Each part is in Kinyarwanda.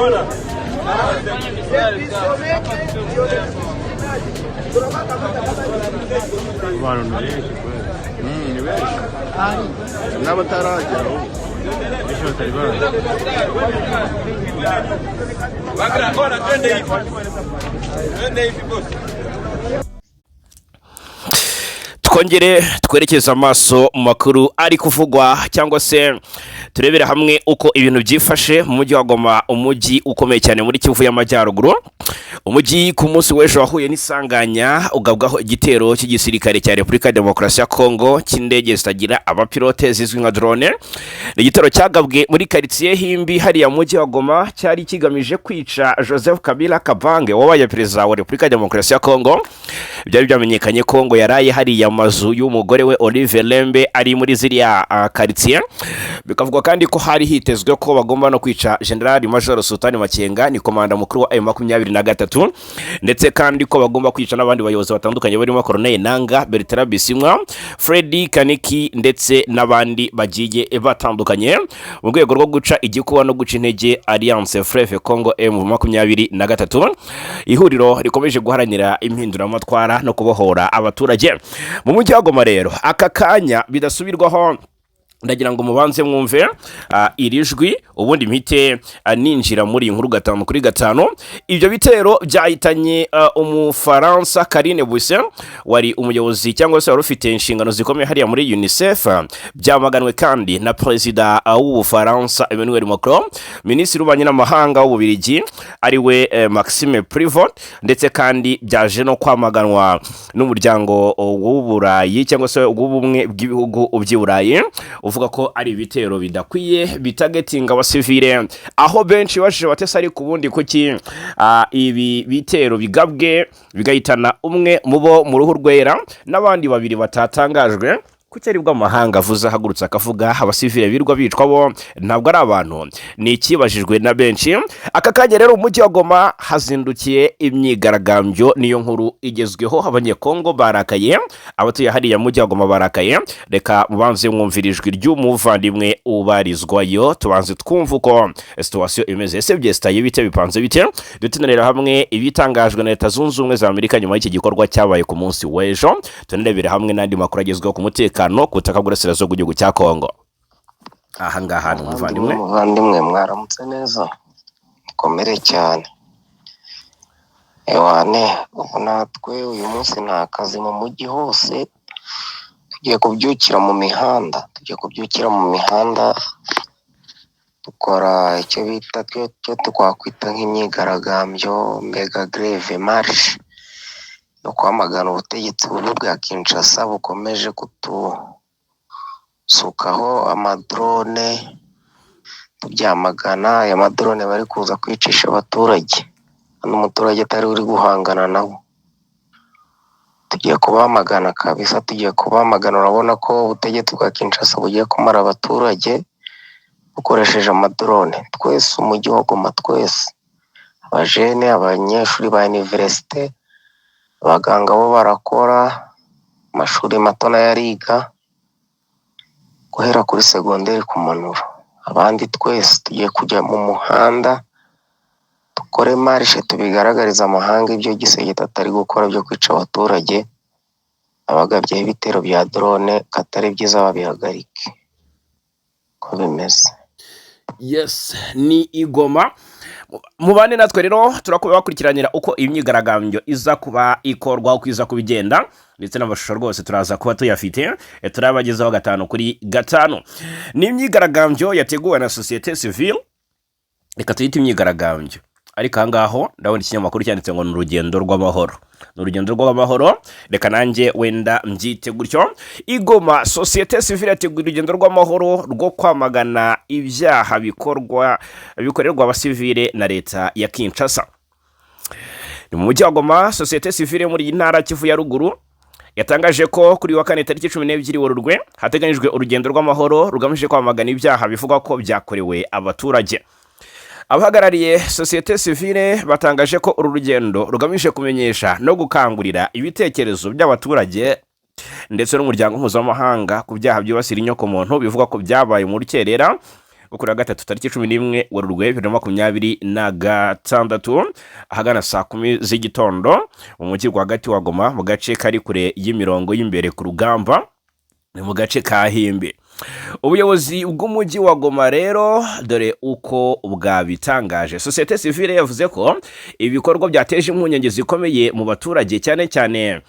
Abantu ni benshi kweli. Ni benshi n'abataragera ubu. Benshi batari bazi. Twongere twerekeze amaso mu makuru ari kuvugwa, cyangwa se turebere hamwe uko ibintu byifashe mu mujyi wa Goma, umujyi ukomeye cyane muri Kivu y'Amajyaruguru. Umujyi ku munsi w'ejo wahuye n'isanganya, ugabwaho igitero cy'igisirikare cya Repubulika ya Demokarasi ya Kongo cy'indege zitagira abapilote zizwi nka drone. Ni igitero cyagabwe muri karitsiye Himbi hariya mu mujyi wa Goma, cyari kigamije kwica Joseph Kabila Kabange wabaye perezida wa Repubulika ya Demokarasi ya Kongo. Byari byamenyekanye ko ngo yaraye hariya mazu y'umugore we Olive Lembe ari muri ziriya karitsiye. Bikavugwa kandi ko hari hitezwe ko bagomba no kwica General Major Sultani Makenga, ni komanda mukuru wa M23, ndetse kandi ko bagomba kwica n'abandi bayobozi batandukanye barimo Corneille Nanga, Bertrand Bisimwa, Freddy Kaniki ndetse n'abandi bagiye batandukanye, mu rwego rwo guca igikuba no guca intege Alliance Fleuve Congo M23, ihuriro rikomeje guharanira impinduramatwara no kubohora abaturage mu mujyi wa Goma. Rero aka kanya bidasubirwaho, ndagira ngo mubanze mwumve iri jwi, ubundi mpite ninjira muri iyi nkuru gatanu kuri gatanu. Ibyo bitero byahitanye Umufaransa Karine Buisset, wari umuyobozi cyangwa se wari ufite inshingano zikomeye hariya muri UNICEF. Byamaganwe kandi na perezida w'Ubufaransa Emmanuel Macron, minisitiri w'ububanyi n'amahanga w'Ububirigi ariwe Maxime Prevot, ndetse kandi byaje no kwamaganwa n'umuryango w'Uburayi cyangwa se w'Ubumwe bw'Ibihugu by'i Burayi, uvuga ko ari ibitero bidakwiye bitargetinga abasivile. Aho benshi baje batese: ariko ubundi kuki ibi bitero bigabwe bigahitana umwe mu bo mu ruhu rwera n'abandi babiri batatangajwe? Kuki aribwo amahanga avuze, ahagurutse akavuga? Abasivile birwa bicwa bo ntabwo ari abantu? Ni ikibajijwe na benshi. Aka kanya rero mu mujyi wa Goma hazindukiye imyigaragambyo, niyo nkuru igezweho. Abanyekongo barakaye, abatuye hariya mu mujyi wa Goma barakaye. Reka mubanze mwumvira ijwi ry'umuvandimwe ubarizwayo, tubanze twumve uko situation imeze. Ese byesitaye bite? Bipanze bite? Dutenerera hamwe ibitangajwe na Leta Zunze Ubumwe za Amerika nyuma y'iki gikorwa cyabaye ku munsi w'ejo, tunarebere hamwe n'andi makuru agezweho ku mutekano ku butaka bw'Uburasirazuba bw'igihugu cya Kongo. Aha ngaha ni umuvandimwe. Muvandimwe, mwaramutse neza, mukomere cyane. Ewane, ubu natwe uyu munsi nta kazi mu mujyi hose, tugiye kubyukira mu mihanda, tugiye kubyukira mu mihanda dukora icyo bita cyo twakwita nk'imyigaragambyo, mega grève, marche yo kwamagana ubutegetsi bubi bwa Kinshasa bukomeje kutusukaho amadrone. Tubyamagana, aya madrone bari kuza kwicisha abaturage hano, umuturage atari uri guhangana nabo. Tugiye kubamagana kabisa, tugiye kubamagana. Urabona ko ubutegetsi bwa Kinshasa bugiye kumara abaturage bukoresheje amadrone. Twese umujyi wa Goma, twese, abajene, abanyeshuri ba université, abaganga bo barakora, amashuri mato nayo ariga guhera kuri segonderi kumanura, abandi twese tugiye kujya mu muhanda dukore marche, tubigaragariza amahanga ibyo Tshisekedi atari gukora byo kwica abaturage abagabyeho ibitero bya drone, ko atari byiza, babihagarike. Ko bimeze. Yes, ni i Goma. Mubane natwe rero, turakuba bakurikiranira uko imyigaragambyo iza kuba ikorwa, uko iza kuba igenda, ndetse n'amashusho rwose turaza kuba tuyafite, turabagezaho gatanu kuri gatanu. Ni imyigaragambyo yateguwe na société civile, reka tuyite imyigaragambyo, ariko aha ngaho ndabona ikinyamakuru cyanditse ngo ni urugendo rw'amahoro, ni urugendo rw'amahoro. Reka nanjye wenda mbyite gutyo. I Goma, société civile yateguye urugendo rw'amahoro rwo kwamagana ibyaha bikorwa, bikorerwa abasivile na leta ya Kinshasa. Ni mu mujyi wa Goma. Société civile muri iyi ntara Kivu ya Ruguru yatangaje ko kuri wa kane tariki 12 Werurwe hateganyijwe urugendo rw'amahoro rugamije kwamagana ibyaha bivugwa ko byakorewe abaturage. Abahagarariye société civile batangaje ko uru rugendo rugamije kumenyesha no gukangurira ibitekerezo by'abaturage ndetse n'umuryango mpuzamahanga ku byaha byibasira inyokomuntu bivugwa ko byabaye mu rukerera rwo kuri wa gatatu tariki 11 Werurwe 2026, ahagana saa 10 z'igitondo mu mujyi rwagati wa Goma, mu gace kari kure y'imirongo y'imbere ku rugamba, ni mu gace ka Himbi. Ubuyobozi bw'umujyi wa Goma rero dore uko bwabitangaje. Sosiyete sivile yavuze ko ibikorwa byateje impungenge zikomeye mu baturage, cyane cyane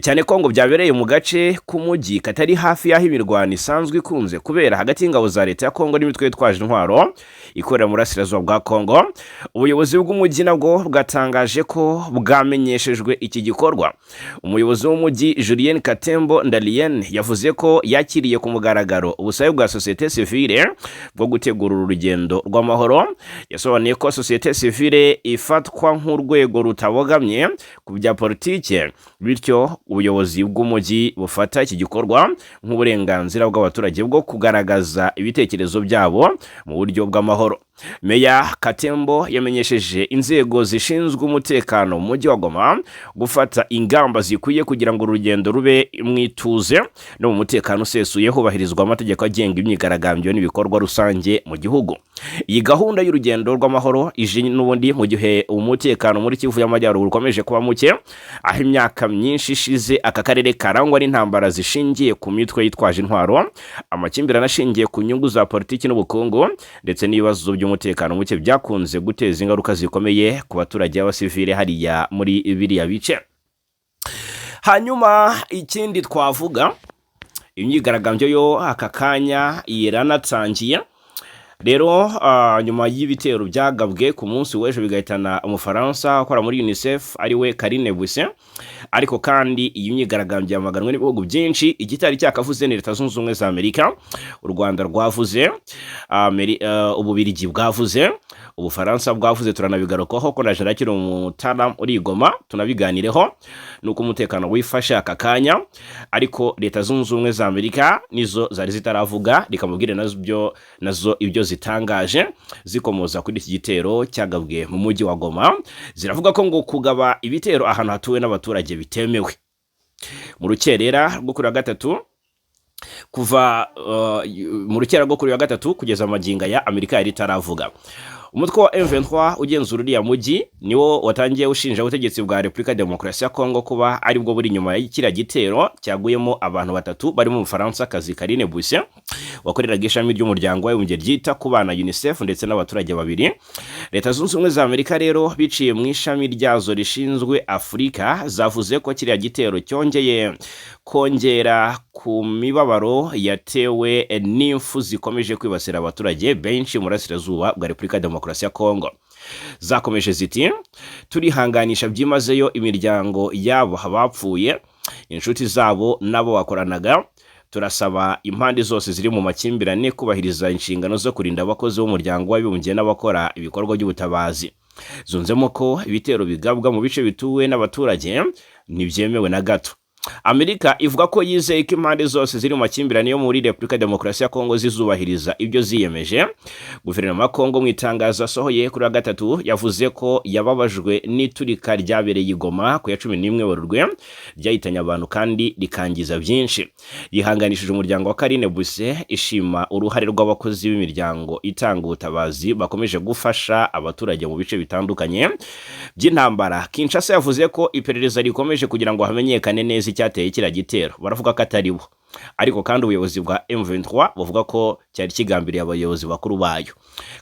cyane ko ngo byabereye mu gace k'umujyi katari hafi y'aho imirwano isanzwe ikunze kubera hagati y'ingabo za leta ya Kongo n'imitwe yitwaje intwaro ikorera mu burasirazuba bwa Kongo. Ubuyobozi bw'umujyi nabwo bwatangaje ko bwamenyeshejwe iki gikorwa. Umuyobozi w'umujyi Julien Katembo Ndalien yavuze ko yakiriye ku mugaragaro ubusabe bwa sosiyete sivile bwo gutegura uru rugendo rw'amahoro. Yasobanuye ko sosiyete sivile ifatwa nk'urwego rutabogamye ku bya politike, bityo ubuyobozi bw'umujyi bufata iki gikorwa nk'uburenganzira bw'abaturage bwo kugaragaza ibitekerezo byabo mu buryo bw'amahoro. Meya Katembo yamenyesheje inzego zishinzwe umutekano mu mujyi wa Goma gufata ingamba zikwiye kugira ngo urugendo rube mu ituze no mu mutekano usesuye, hubahirizwa amategeko agenga imyigaragambyo n'ibikorwa rusange mu gihugu. Iyi gahunda y'urugendo rw'amahoro ije n'ubundi mu gihe umutekano muri Kivu y'Amajyaruguru ukomeje kuba muke, aho imyaka myinshi ishize aka karere karangwa n'intambara zishingiye ku mitwe yitwaje intwaro, amakimbirane ashingiye ku nyungu za politiki n'ubukungu, ndetse n'ibibazo by'umutekano muke byakunze guteza ingaruka zikomeye ku baturage b'abasivile hariya muri biriya bice. Hanyuma ikindi twavuga, imyigaragambyo yo aka kanya iranatangiye rero, nyuma y'ibitero byagabwe ku munsi w'ejo bigahitana Umufaransa ukora muri UNICEF ariwe Karine Buisset. Ariko kandi iyi myigaragambyo yamaganwe n'ibihugu byinshi. Igitari cyakavuze ni Leta Zunze Ubumwe za Amerika. U Rwanda rwavuze, Ububirigi bwavuze, Ubufaransa bwavuze. Turanabigarukaho ko na akiri umutara uri i Goma, tunabiganireho nuko umutekano wifashe aka kanya. Ariko Leta Zunze Ubumwe za Amerika nizo zari zitaravuga. Rikamubwire nazo nazo ibyo zitangaje zikomoza kuri iki gitero cyagabwe mu mujyi wa Goma. Ziravuga ko ngo kugaba ibitero ahantu hatuwe n'abaturage bitemewe. Mu rukerera rwo kuri wa gatatu, kuva mu rukera rwo kuri wa gatatu kugeza amagingo ya Amerika yari itaravuga. Umutwe wa M23 ugenzura uriya mujyi niwo watangiye ushinja ubutegetsi bwa Repubulika ya Demokarasi ya Kongo kuba aribwo buri inyuma y'kiriya gitero cyaguyemo abantu batatu barimo Umufaransa-kazi Karine Buisset wakoreraga ishami ry'Umuryango w'Abibumbye ryita ku bana UNICEF, ndetse n'abaturage babiri. Leta Zunze Ubumwe za Amerika rero, biciye mu ishami ryazo rishinzwe Afurika, zavuze ko kiriya gitero cyongeye kongera ku mibabaro yatewe n'imfu zikomeje kwibasira abaturage benshi mu burasirazuba bwa Repubulika ya Demokarasi ya Kongo. Zakomeje ziti: "Turihanganisha byimazeyo imiryango y'abo bapfuye, inshuti zabo n'abo bakoranaga. Turasaba impande zose ziri mu makimbirane kubahiriza inshingano zo kurinda abakozi b'Umuryango w'Abibumbye n'abakora ibikorwa by'ubutabazi." Zunzemo ko ibitero bigabwa mu bice bituwe n'abaturage ntibyemewe na gato. Amerika ivuga ko yizeye ko impande zose ziri mu makimbirane yo muri Repubulika ya Demokarasi ya Kongo zizubahiriza ibyo ziyemeje. Guverinoma ya Kongo mu itangazo asohoye kuri wa gatatu yavuze ko yababajwe n'iturika ryabereye i Goma ku ya 11 Werurwe, ryahitanye abantu kandi rikangiza byinshi. Yihanganishije umuryango wa Karine Buisset, ishima uruhare rw'abakozi b'imiryango itanga ubutabazi bakomeje gufasha abaturage mu bice bitandukanye by'intambara. Kinshasa yavuze ko iperereza rikomeje kugira ngo hamenyekane neza icyateye kiriya gitero. Baravuga ko atari bo, ariko kandi ubuyobozi bwa M23 buvuga ko cyari kigambiriye abayobozi bakuru bayo.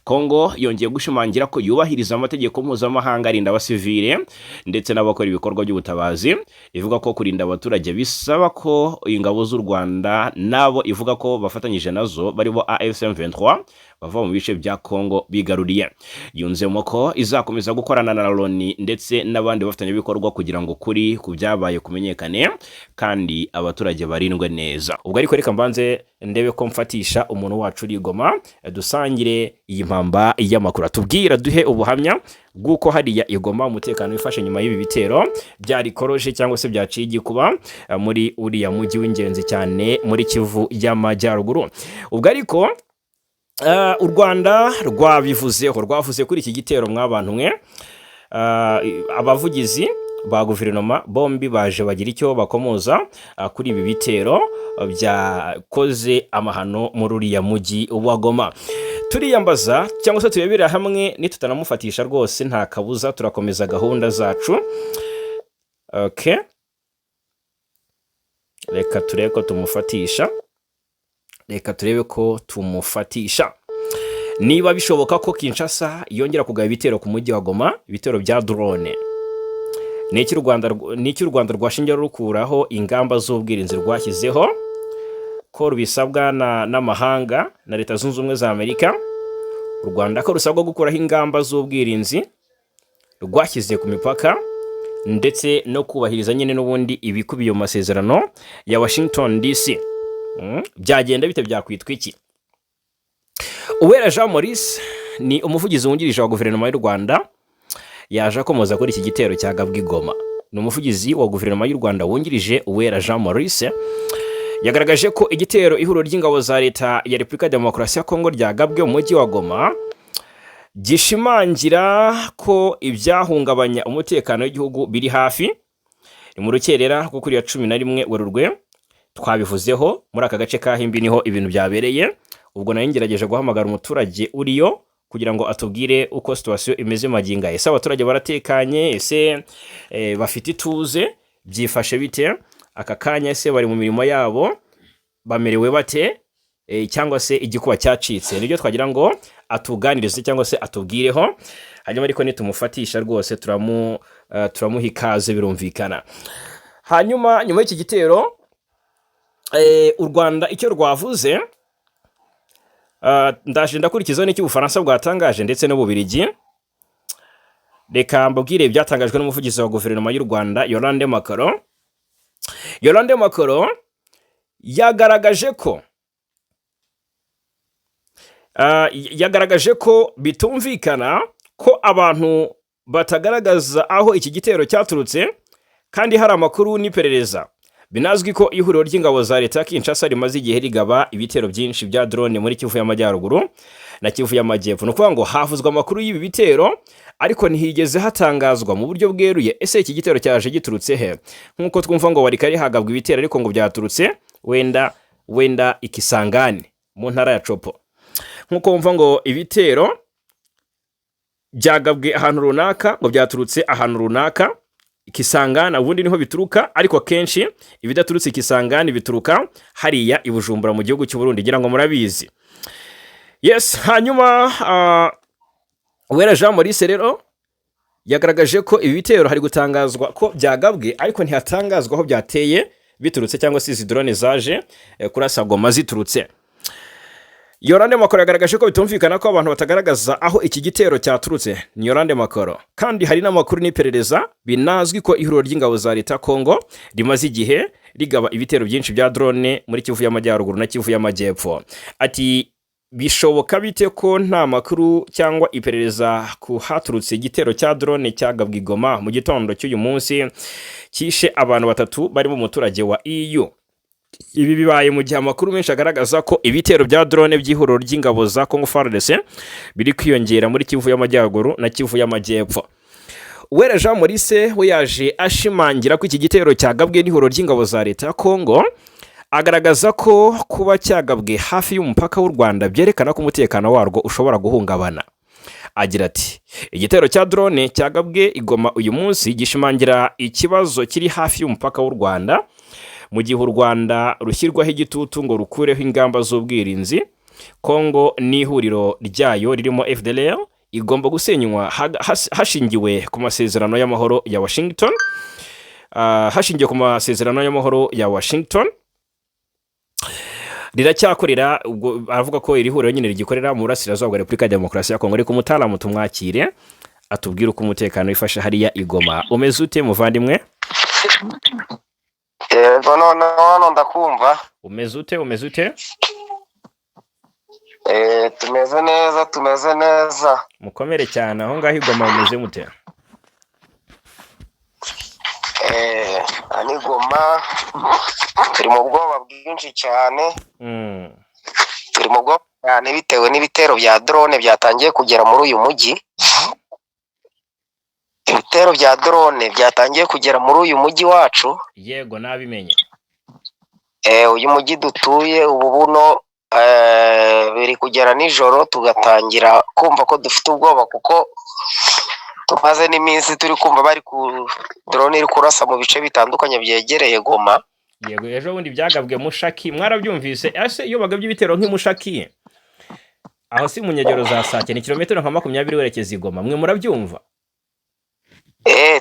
Kongo yongeye gushimangira ko yubahiriza amategeko mpuzamahanga arinda abasivile ndetse n'abakora ibikorwa by'ubutabazi. Ivuga ko kurinda abaturage bisaba ko ingabo z'u Rwanda nabo ivuga ko bafatanyije nazo barimo AFC M23 bava mu bice bya Kongo bigaruriye. Yunzemo ko izakomeza gukorana na Loni ndetse n'abandi bafatanyabikorwa kugira ngo kuri ku byabaye kumenyekane kandi abaturage barindwe neza. Ubwo ariko reka mbanze ndebe ko mfatisha umuntu wacu uri i Goma, dusangire iyi mpamba y'amakuru, atubwira, duhe ubuhamya bw'uko hariya i Goma umutekano wifashe nyuma y'ibi bitero byarikoroje cyangwa se byaciye igikuba muri uriya mujyi w'ingenzi cyane muri Kivu y'Amajyaruguru. Ubwo ariko u Rwanda rwabivuzeho, rwavuze kuri iki gitero. Mwabantu mwe, abavugizi ba guverinoma bombi baje bagira icyo bakomoza kuri ibi bitero byakoze amahano muri uriya mujyi wa Goma. Turiyambaza cyangwa se turebera hamwe, nitutanamufatisha rwose nta kabuza turakomeza gahunda zacu. Okay, reka turebe ko tumufatisha, reka turebe ko tumufatisha. Niba bishoboka ko Kinshasa yongera kugaba ibitero ku mujyi wa Goma, ibitero bya drone, ni iki u Rwanda rwashingira rukuraho ingamba z'ubwirinzi rwashyizeho ko rubisabwa n'amahanga na Leta Zunze Ubumwe za Amerika? U Rwanda ko rusabwa gukuraho ingamba z'ubwirinzi rwashyize ku mipaka ndetse no kubahiriza nyine n'ubundi ibikubiye mu masezerano ya Washington DC. Byagenda bite? Byakwitwa iki? Uwera Jean Maurice ni umuvugizi wungirije wa guverinoma y'u Rwanda, yaje akomoza kuri iki gitero cyagabwe i Goma. Ni umuvugizi wa guverinoma y'u Rwanda wungirije, Uwera Jean Maurice, yagaragaje ko igitero ihuriro ry'ingabo za Leta ya Repubulika ya Demokarasi ya Kongo ryagabwe mu mujyi wa Goma gishimangira ko ibyahungabanya umutekano w'igihugu biri hafi. Ni mu rukerera rwo kuri ya 11 Werurwe, twabivuzeho, muri aka gace ka Himbi niho ibintu byabereye. Ubwo nari ngerageje guhamagara umuturage uriyo kugira ngo atubwire uko situation imeze magingo aya. Ese abaturage baratekanye? Ese bafite ituze? Byifashe bite aka kanya? Ese bari mu mirimo yabo, bamerewe bate? Cyangwa se igikuba cyacitse? Nibyo twagira ngo atuganirize cyangwa se atubwireho. Hanyuma ariko nitumufatisha rwose turamuha ikaze, birumvikana. Hanyuma nyuma y'iki gitero, u Rwanda icyo rwavuze, ndaje ndakurikizaho n'icyo Ubufaransa bwatangaje ndetse n'Ububirigi. Reka mbabwire ibyatangajwe n'umuvugizi wa guverinoma y'u Rwanda, Yolande Makolo. Yolande Makolo yagaragaje ko bitumvikana ko abantu batagaragaza aho iki gitero cyaturutse kandi hari amakuru n'iperereza. Binazwi ko ihuriro ry'ingabo za leta ya Kinshasa rimaze igihe rigaba ibitero byinshi bya drone muri Kivu y'Amajyaruguru na Kivu y'Amajyepfo. Ni ukuvuga ngo havuzwe amakuru y'ibi bitero, ariko ntihigeze hatangazwa mu buryo bweruye ese iki gitero cyaje giturutse he? Nk'uko twumva ngo Walikale hagabwa ibitero, ariko ngo byaturutse wenda ikisangani mu ntara ya Tshopo. Nk'uko wumva ngo ibitero byagabwe ahantu runaka, ngo byaturutse ahantu runaka Kisangani, ubundi niho bituruka, ariko kenshi ibidaturutse Kisangani bituruka hariya i Bujumbura mu gihugu cy'u Burundi, ngira ngo murabizi. Yes, hanyuma Uwera Jean Maurice rero yagaragaje ko ibi bitero hari gutangazwa ko byagabwe, ariko ntihatangazwa aho byateye biturutse cyangwa se izi drone zaje kurasa Goma ziturutse. Yolande Makolo yagaragaje ko bitumvikana ko abantu batagaragaza aho iki gitero cyaturutse. Ni Yolande Makolo. Kandi hari n'amakuru n'iperereza, binazwi ko ihuriro ry'ingabo za leta Kongo rimaze igihe rigaba ibitero byinshi bya drone muri Kivu y'Amajyaruguru na Kivu y'Amajyepfo. Ati: "Bishoboka bite ko nta makuru cyangwa iperereza ku haturutse igitero cya drone cyagabwe i Goma mu gitondo cy'uyu munsi, cyishe abantu batatu barimo umuturage wa EU?" Ibi bibaye mu gihe amakuru menshi agaragaza ko ibitero bya drone by'ihuriro ry'ingabo za Congo FARDC biri kwiyongera muri Kivu y'Amajyaruguru na Kivu y'Amajyepfo. Uwera Jean Maurice we yaje ashimangira ko iki gitero cyagabwe n'ihuriro ry'ingabo za leta ya Congo, agaragaza ko kuba cyagabwe hafi y'umupaka w'u Rwanda byerekana ko umutekano warwo ushobora guhungabana. Agira ati: "Igitero cya drone cyagabwe i Goma uyu munsi gishimangira ikibazo kiri hafi y'umupaka w'u Rwanda. Mu gihe u Rwanda rushyirwaho igitutu ngo rukureho ingamba z'ubwirinzi, Kongo n'ihuriro ryayo ririmo FDLR igomba gusenywa hashingiwe ku masezerano y'amahoro ya Washington, hashingiwe ku masezerano y'amahoro ya Washington riracyakorera." Ubwo aravuga ko iri huriro nyine rigikorera mu burasirazuba bwa Repubulika ya Demokarasi ya Kongo. Ariko umutaramu tumwakire atubwire uko umutekano wifashe hariya i Goma. Umeze ute, muvandimwe? Yego, noneho hano ndakumva. Umeze ute, umeze ute? Tumeze neza, tumeze neza. Mukomere cyane. Aho ngaho i Goma mumeze mute? Hano i Goma turi mu bwoba bwinshi cyane. Turi mu bwoba cyane bitewe n'ibitero bya drone byatangiye kugera muri uyu mujyi. Ibitero bya drone byatangiye kugera muri uyu mujyi wacu. Yego, nabimenye. Uyu mujyi dutuye ubu buno. Biri kugera nijoro tugatangira kumva ko dufite ubwoba, kuko tumaze n'iminsi turi kumva bari ku drone iri kurasa mu bice bitandukanye byegereye Goma. Yego, ejo bundi byagabwe Mushaki, mwarabyumvise. Ese iyo bagabye ibitero nk'imushaki, aho si mu nkengero za Sake, ni kilometero nka 20 werekeza i Goma, mwe murabyumva?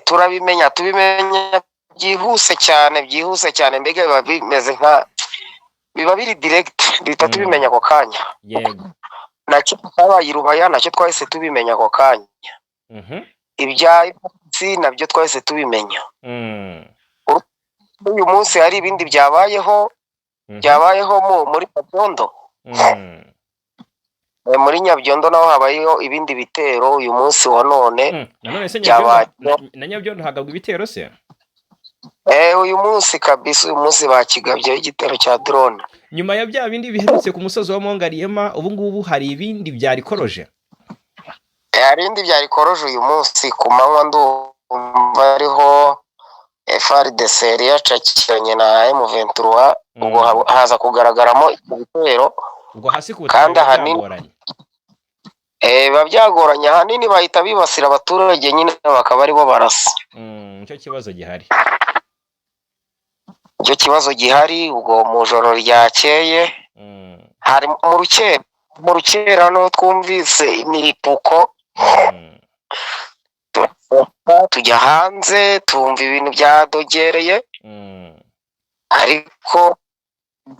Turabimenya, tubimenya byihuse cyane, byihuse cyane. Mbega biba bimeze nka biba biri direct, duhita tubimenya ako kanya. Nacyo cyabaye i Rubaya, nacyo twahise tubimenya ako kanya. Ibya si nabyo twahise tubimenya. Uyu munsi hari ibindi byabayeho, byabayeho muri Nyabyondo. Muri Nyabyondo naho habayeho ibindi bitero uyu munsi wa none. Nanone se Byabaye. Nyabyondo, na Nyabyondo hagabwa ibitero se? Uyu munsi kabisa, uyu munsi bakigabyeho igitero cya drone. Nyuma ya bya bindi biherutse ku musozi wa Mongariyema, ubu ngubu hari ibindi byarikoroje? Hari ibindi byarikoroje uyu munsi ku manywa, ndumva ariho FARDC yari yacakiranye na M23, ubwo haza kugaragaramo ibyo bitero. Ubwo hasi ku butaka Kandi biba ahanini byagoranye. Biba byagoranye, ahanini bahita bibasira abaturage nyine, bakaba aribo barasa. Nicyo kibazo gihari. Icyo kibazo gihari. Ubwo mu joro ryakeye, hari mu rukera niho twumvise imiripuko, tujya hanze tumva ibintu byadogereye, ariko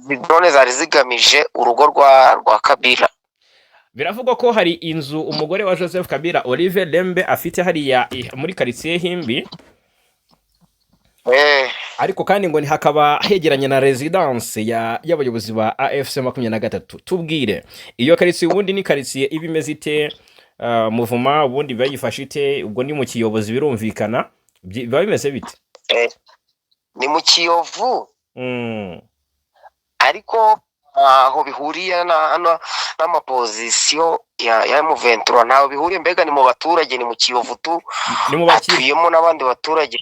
izi drone zari zigamije urugo rwa Kabila. Biravugwa ko hari inzu umugore wa Joseph Kabila, Olive Lembe, afite hariya muri karitsiye Himbi, ariko kandi ngo hakaba hegeranye na residence y'abayobozi ba AFC 23. Tubwire, iyo karitsiye ubundi ni karitsiye iba imeze ite? Muvuma ubundi bayifashe ite? Ubwo ni mu Kiyobozi, birumvikana. Biba bimeze bite? Ni mu Kiyovu, ariko aho bihuriye n'amapozisiyo ya M23 ntaho bihuriye. Mbega ni mu baturage, ni mu Kiyovu tu. Ni mu bakire. Hatuyemo n'abandi baturage,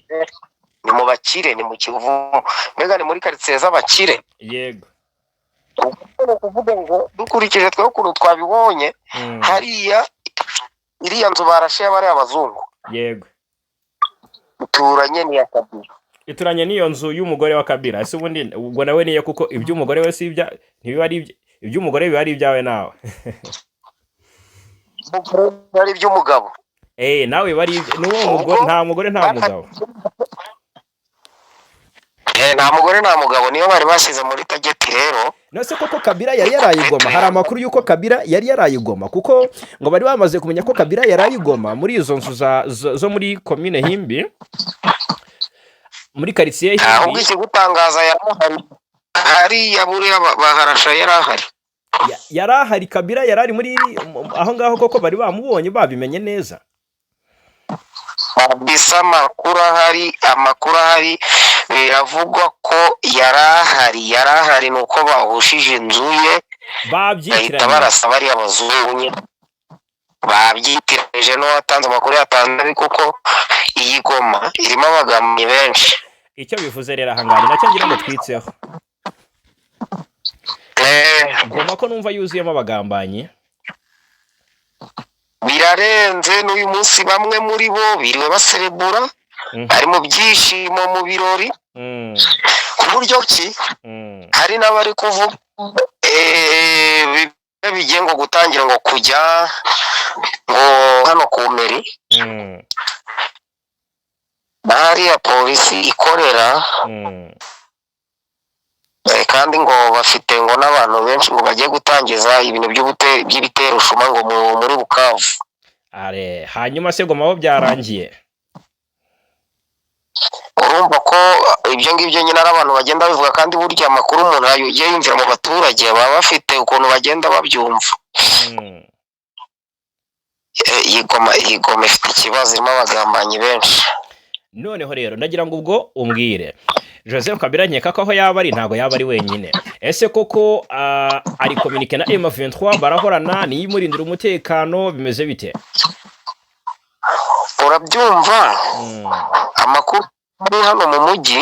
ni mu bakire, ni mu Kiyovu, mbega ni muri karitsiye z'abakire. Ni ukuvuga ngo dukurikije twe ukuntu twabibonye, hariya iriya nzu barashe y'abariya abazungu ituranye n'iya Kabila. Ituranye n'iyo nzu y'umugore wa Kabila. Ese ubundi ubwo nawe niyo, kuko iby'umugore we si ibya, ntibiba ari iby'umugore, biba ari ibyawe nawe. Ari iby'umugabo. Nawe biba ari n'uwo mugore. Ubwo Nta mugore, nta mugabo. Nta mugore, nta mugabo, niyo bari bashyize muri target rero. Nose koko Kabila yari yaraye i Goma? Hari amakuru y'uko Kabila yari yaraye i Goma, kuko ngo bari bamaze kumenya ko Kabila yaraye i Goma muri izo nzu zo muri komine Himbi, muri karitsiye Ahubwo Himbi. ikigutangaza, yari ahari hariya, buriya baharasha yari ahari. Yari ahari? Kabila yari ari muri aho ngaho koko? Bari bamubonye, babimenye neza? Bisa amakuru ahari, amakuru ahari, biravugwa ko yari ahari, yari ahari, ni uko bahushije inzu ye bahita Babyitiranye. barasa bariya bazungu nyine, babyitiranyije. N'uwatanze amakuru yatanze, ariko kuko iyi Goma irimo abagambanyi benshi. Icyo bivuze rero aha ngaha ni nacyo ngira ngo twitseho. Goma ko numva yuzuyemo abagambanyi? Birarenze. N'uyu munsi bamwe muri bo biriwe baserebura, bari mu byishimo, mu birori, ku buryo ki hari n'abari kuvuga bigiye ngo gutangira ngo kujya ngo hano ku meri na hariya polisi ikorera. Kandi ngo bafite ngo n'abantu benshi ngo bagiye gutangiza ibintu by'ibiterushuma ngo muri Bukavu. Are, hanyuma se Goma bo byarangiye? Urumva ko ibyo ngibyo nyine ari abantu bagenda babivuga, kandi burya amakuru umuntu yagiye yumvira mu baturage, baba bafite ukuntu bagenda babyumva. Iyi Goma ifite ikibazo, irimo abagambanyi benshi. Noneho rero ndagira ngo ubwo umbwire, Joseph Kabila nkeka ko aho yaba ari ntabwo yaba ari wenyine. Ese koko ari communiqué na M23, barahorana, niyo imurindira umutekano, bimeze bite? Urabyumva, amakuru ari hano mu mujyi,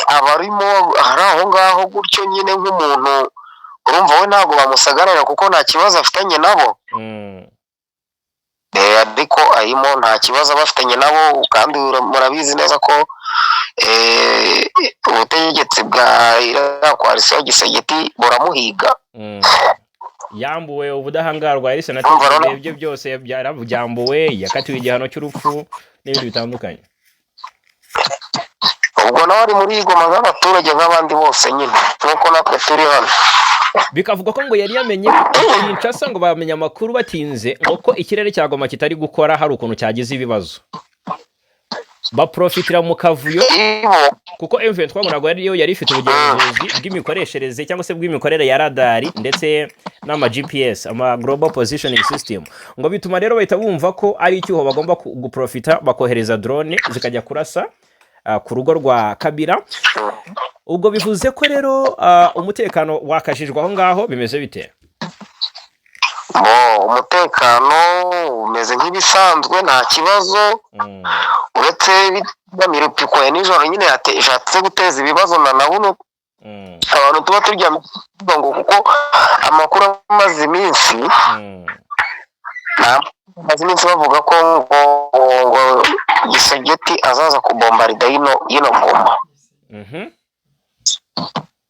abarimo hari aho. aho ngaho gutyo nyine nk'umuntu urumva we ntabwo bamusagarira kuko nta kibazo afitanye nabo. Ariko arimo nta kibazo aba afitanye nabo, kandi murabizi neza ko ubutegetsi bwa iriya coalition ya Tshisekedi buramuhiga. Yambuwe ubudahangarwa, yari Urumva senateri, rero? Ibyo byose byambuwe, yakatiwe igihano cy'urupfu n'ibindi bitandukanye. Ubwo nawe ari muri Goma nk'abaturage nk'abandi bose nyine, nk'uko natwe turi hano. Bikavugwa ko ngo yari yamenye Kinshasa, ngo bamenya amakuru batinze ngo ko ikirere cya Goma kitari gukora, hari ukuntu cyagize ibibazo, baprofitira mu kavuyo. Ibo. Kuko M23 ngo ntabwo yari yo yari ifite ubugenzuzi bw'imikoreshereze cyangwa se bw'imikorere ya radari ndetse n'ama GPS, ama Global Positioning System, ngo bituma rero bahita bumva ko ari icyuho bagomba guprofita, bakohereza drone zikajya kurasa ku rugo rwa Kabila. Ubwo bivuze ko rero umutekano wakajijwe aho ngaho, bimeze bite? Bo, umutekano umeze nk'ibisanzwe, nta kibazo, uretse miripiko ya nijoro nyine ishatse guteza ibibazo na buno abantu tuba turyamye ngo kuko amakuru amaze iminsi amaze iminsi bavuga ko ngo Tshisekedi azaza kubombarida yino Goma.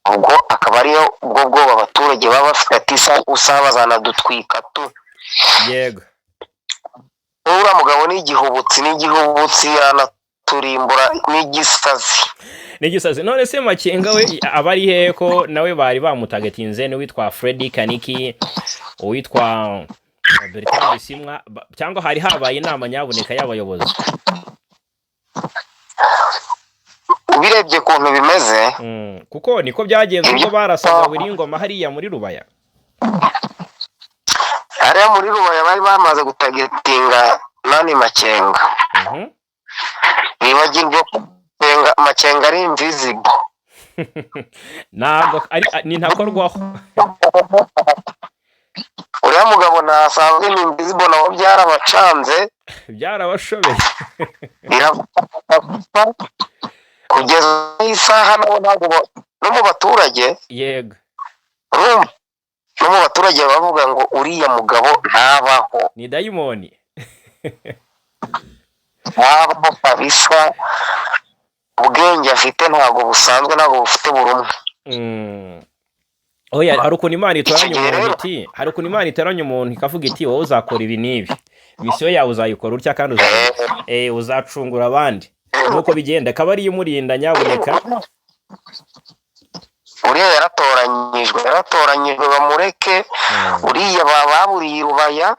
Ubwo akaba ariyo ubwo bwoba abaturage baba bafite, ati isa usaba bazanadutwika tu. Uriya mugabo ni igihubutsi, ni igihubutsi, yanaturimbura n'igisazi. N'igisazi. None se Makenga we aba ari hehe, ko nawe bari bamutagatinze, n'uwitwa Freddy Kaniki, uwitwa Bertrand Bisimwa, cyangwa hari habaye inama nyabuneka y'abayobozi? Ubirebye ukuntu bimeze, Kuko niko byagenze ubwo barasaga buri ngoma hariya muri Rubaya. Hariya muri Rubaya bari bamaze gutagetinga nani, Makenga. Bibagirwa ko Makenga ari invisible. Ntabwo ari, ni ntakorwaho. Uriya mugabo ntasanzwe, ni invisible, nabo byarabacanze. Byarabashobeye. Birafata kugeza isaha nabo ntabwo no mu baturage, urumva, no mu baturage bavuga ngo uriya mugabo ntabaho. Ni dayimoni. Ntabaho kabisa, ubwenge afite ntabwo busanzwe, ntabwo bufite burumwe. Oya, hari ukuntu Imana itoranya Icyo gihe umuntu rero iti, hari ukuntu Imana itoranya umuntu ikavuga iti: "Wowe uzakora ibi n'ibi, misiyo yawe uzayikora utya, kandi uzacungura abandi." Nuko bigenda, akaba ariyo imurinda nyabuneka. Uriya yaratoranyijwe, yaratoranyijwe, bamureke. Uriya baburiye i Rubaya,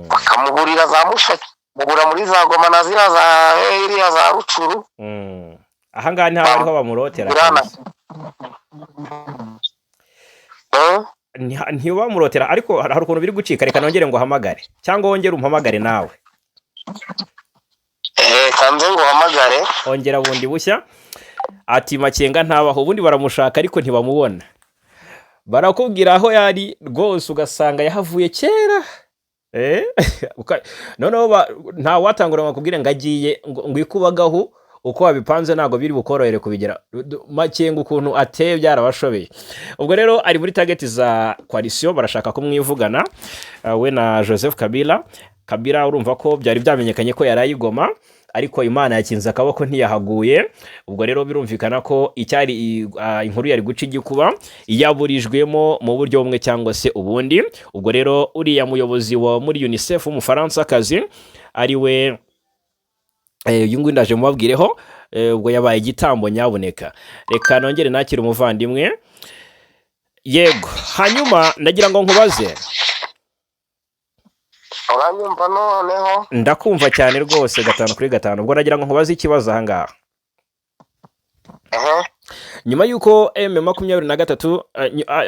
bakamuburira za Mushaki, mubura muri za Goma na ziriya za iriya za Rucuru. Ahangaha ntaho ariho bamurotera Burana. kabisa. Ntibamurotera, ariko hari ukuntu biri gucika. Reka nongere ngo uhamagare, cyangwa wongere umpamagare nawe. Kanze ngo uhamagare. Ongera bundi bushya. Ati Makenga ntabaho, ubundi baramushaka ariko ntibamubona, barakubwira aho yari rwose ugasanga yahavuye kera. Noneho nta watangura ngo akubwire ngo agiye ngo ikubagahu, uko wabipanze ntabwo biri bukorohere kubigera. Makenga ukuntu ateye byarabashobeye. Ubwo rero ari muri target za coalition, barashaka kumwivugana, we na Joseph Kabila. Kabila urumva ko byari byamenyekanye ko yari ayigoma, ariko Imana yakinze akaboko ntiyahaguye. Ubwo rero birumvikana ko icyari inkuru yari guca igikuba yaburijwemo mu buryo bumwe cyangwa se ubundi. Ubwo rero uriya muyobozi wa muri UNICEF w'Umufaransakazi, ari we uyu nguyu ndaje mubabwireho, ubwo yabaye igitambo nyabuneka. Reka nongere nakire umuvandimwe. Yego, hanyuma ndagira ngo nkubaze. Uranyumva noneho? Ndakumva cyane rwose, gatanu kuri gatanu. Ubwo nagira ngo nkubaze ikibazo ahangaha. Nyuma y'uko M23,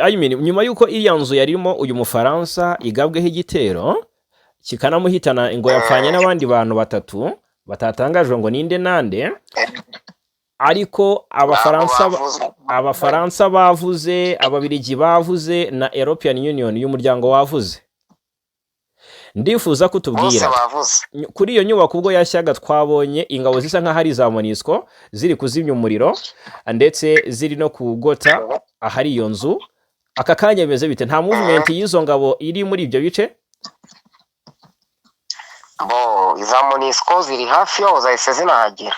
I mean, nyuma y'uko iriya nzu yarimo uyu Mufaransa igabweho igitero kikanamuhitana, ngo yapfanye n'abandi bantu batatu batatangajwe ngo ninde nande, ariko Abafaransa Ntabwo bavuze. Abafaransa bavuze, Ababiligi bavuze, na European Union y'umuryango wavuze. Ndifuza ko Bose utubwira bavuze. Kuri iyo nyubako ubwo yashyaga, twabonye ingabo zisa nk'aho ari iza MONUSCO ziri kuzimya umuriro ndetse ziri no kugota ahari iyo nzu. Aka kanya bimeze bite? Nta movement y'izo ngabo iri muri ibyo bice? Bo iza MONUSCO ziri hafi yaho, zahise zinahagera.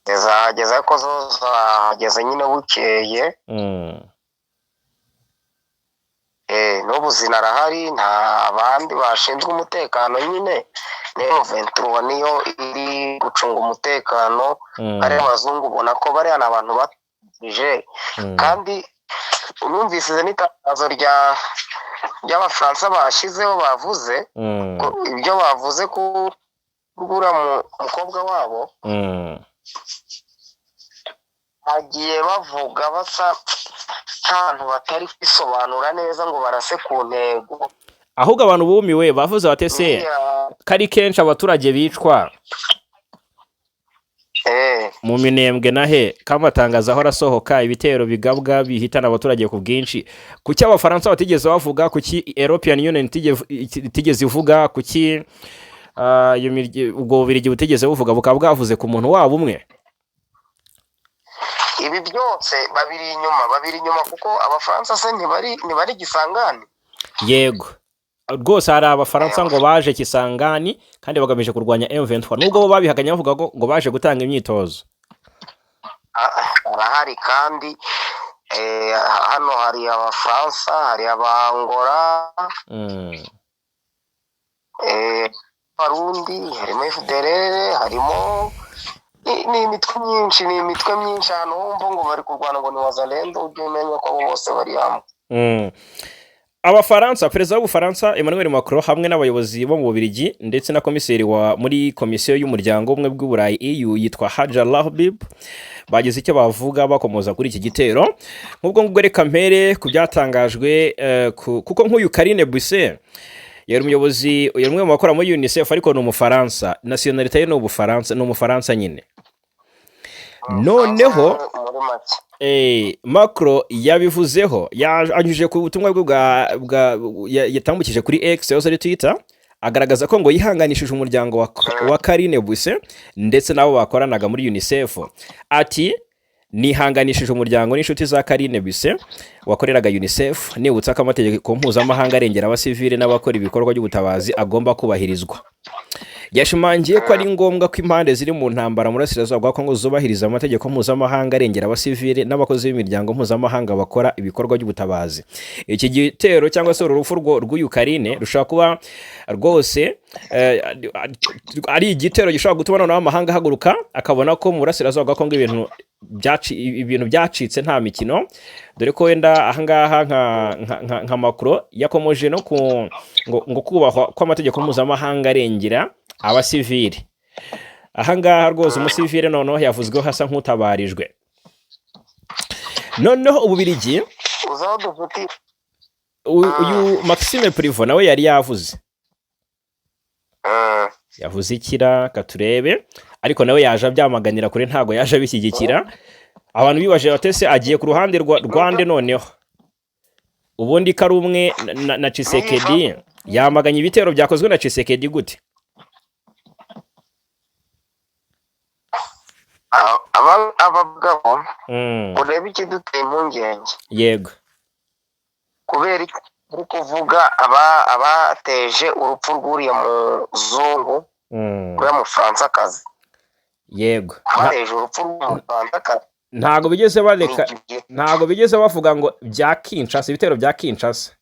Zahageze, ariko zo zahageze nyine bukeye. N'ubu zinarahari. Nta bandi bashinzwe umutekano nyine, ni M23 niyo iri gucunga umutekano. Bariya abazungu ubona ko bariya ni abantu batuje. Kandi numvise n'itangazo ry'Abafaransa bashyizeho, bavuze ko ibyo bavuze ku uriya mukobwa wabo, bagiye bavuga basa nk'abantu batari kwisobanura neza ngo barase ku ntego. Ahubwo abantu bumiwe, bavuze bati: "Ese kari kenshi abaturage bicwa mu Minembwe na he kamatangazo ahora asohoka, ibitero bigabwa bihitana abaturage ku bwinshi, kuki Abafaransa batigeze bavuga? Kuki European Union itigeze ivuga? Kuki iyo ubwo Bubirigi butigeze buvuga, bukaba bwavuze ku muntu wabo umwe?" Ibi byose babiri inyuma, kuko Abafaransa se ntibari Kisangani? Yego rwose, hari Abafaransa ngo baje Kisangani kandi bagamije kurwanya M23, nubwo bo babihakanye bavuga ko ngo baje gutanga imyitozo. Barahari kandi hano hari Abafaransa, hari Abangora, Abarundi, harimo FDLR, harimo ni imitwe myinshi, ni imitwe myinshi. Ahantu wumva ngo bari kurwana ngo ni Wazalendo, ujye umenya ko abo bose bari hamwe. Abafaransa, perezida w'Ubufaransa Emmanuel Macron hamwe n'abayobozi bo mu Bubiligi ndetse na komiseri wa muri Komisiyo y'Umuryango w'Ubumwe bw'Uburayi, EU, yitwa Hadja Lahbib, bagize icyo bavuga bakomoza kuri iki gitero. Nk'ubwo ngubwo, reka mpere ku byatangajwe, kuko nk'uyu Karine Buisset yari umuyobozi, yari umwe mu bakora muri UNICEF, ariko ni Umufaransa, nationalité ye ni Ubufaransa, ni Umufaransa nyine. Noneho muri make Macron yabivuzeho, anyujije ku butumwa bwe bwa yatambukije kuri X yahoze ari Twitter, agaragaza ko ngo yihanganishije umuryango wa Karine Buisset ndetse n'abo bakoranaga muri UNICEF. Ati: "Nihanganishije umuryango n'inshuti za Karine Buisset wakoreraga UNICEF, nibutsa ko amategeko mpuzamahanga arengera abasivile n'abakora ibikorwa by'ubutabazi agomba kubahirizwa." Yashimangiye ko ari ngombwa ko impande ziri mu ntambara mu burasirazuba bwa Kongo zubahiriza amategeko mpuzamahanga arengera abasivile n'abakozi b'imiryango mpuzamahanga bakora ibikorwa by'ubutabazi. Iki gitero cyangwa se uru rupfu rw'uyu Karine rushobora kuba rwose ari igitero gishobora gutuma noneho amahanga ahaguruka akabona ko mu burasirazuba bwa Kongo ibintu byacitse, nta mikino, dore ko wenda ahangaha nka Macron yakomoje no ku ngo kubahwa kw'amategeko mpuzamahanga arengera abasivili. Ahangaha rwose umusivile noneho yavuzweho asa nk'utabarijwe. Noneho Ububirigi, Uzi aho dufite uyu Maxime Prevot nawe yari yavuze. Yavuze ikira katurebe, ariko nawe yaje abyamaganira kure, ntabwo yaje abishyigikira. Abantu bibaje batese agiye ku ruhande rwa Rwande? Noneho ubundi ko ari umwe na Tshisekedi, yamaganye ibitero byakozwe na Tshisekedi gute? Aba bagabo, urebe ikiduteye impungenge. Kubera iki uri kuvuga abateje urupfu rw'uriya muzungu, uriya Mufaransakazi? Abateje urupfu rw'Umufaransakazi. Ntabwo bigeze bareka Ni ibyo. Ntabwo bigeze bavuga ngo bya Kinshasa, ibitero bya Kinshasa.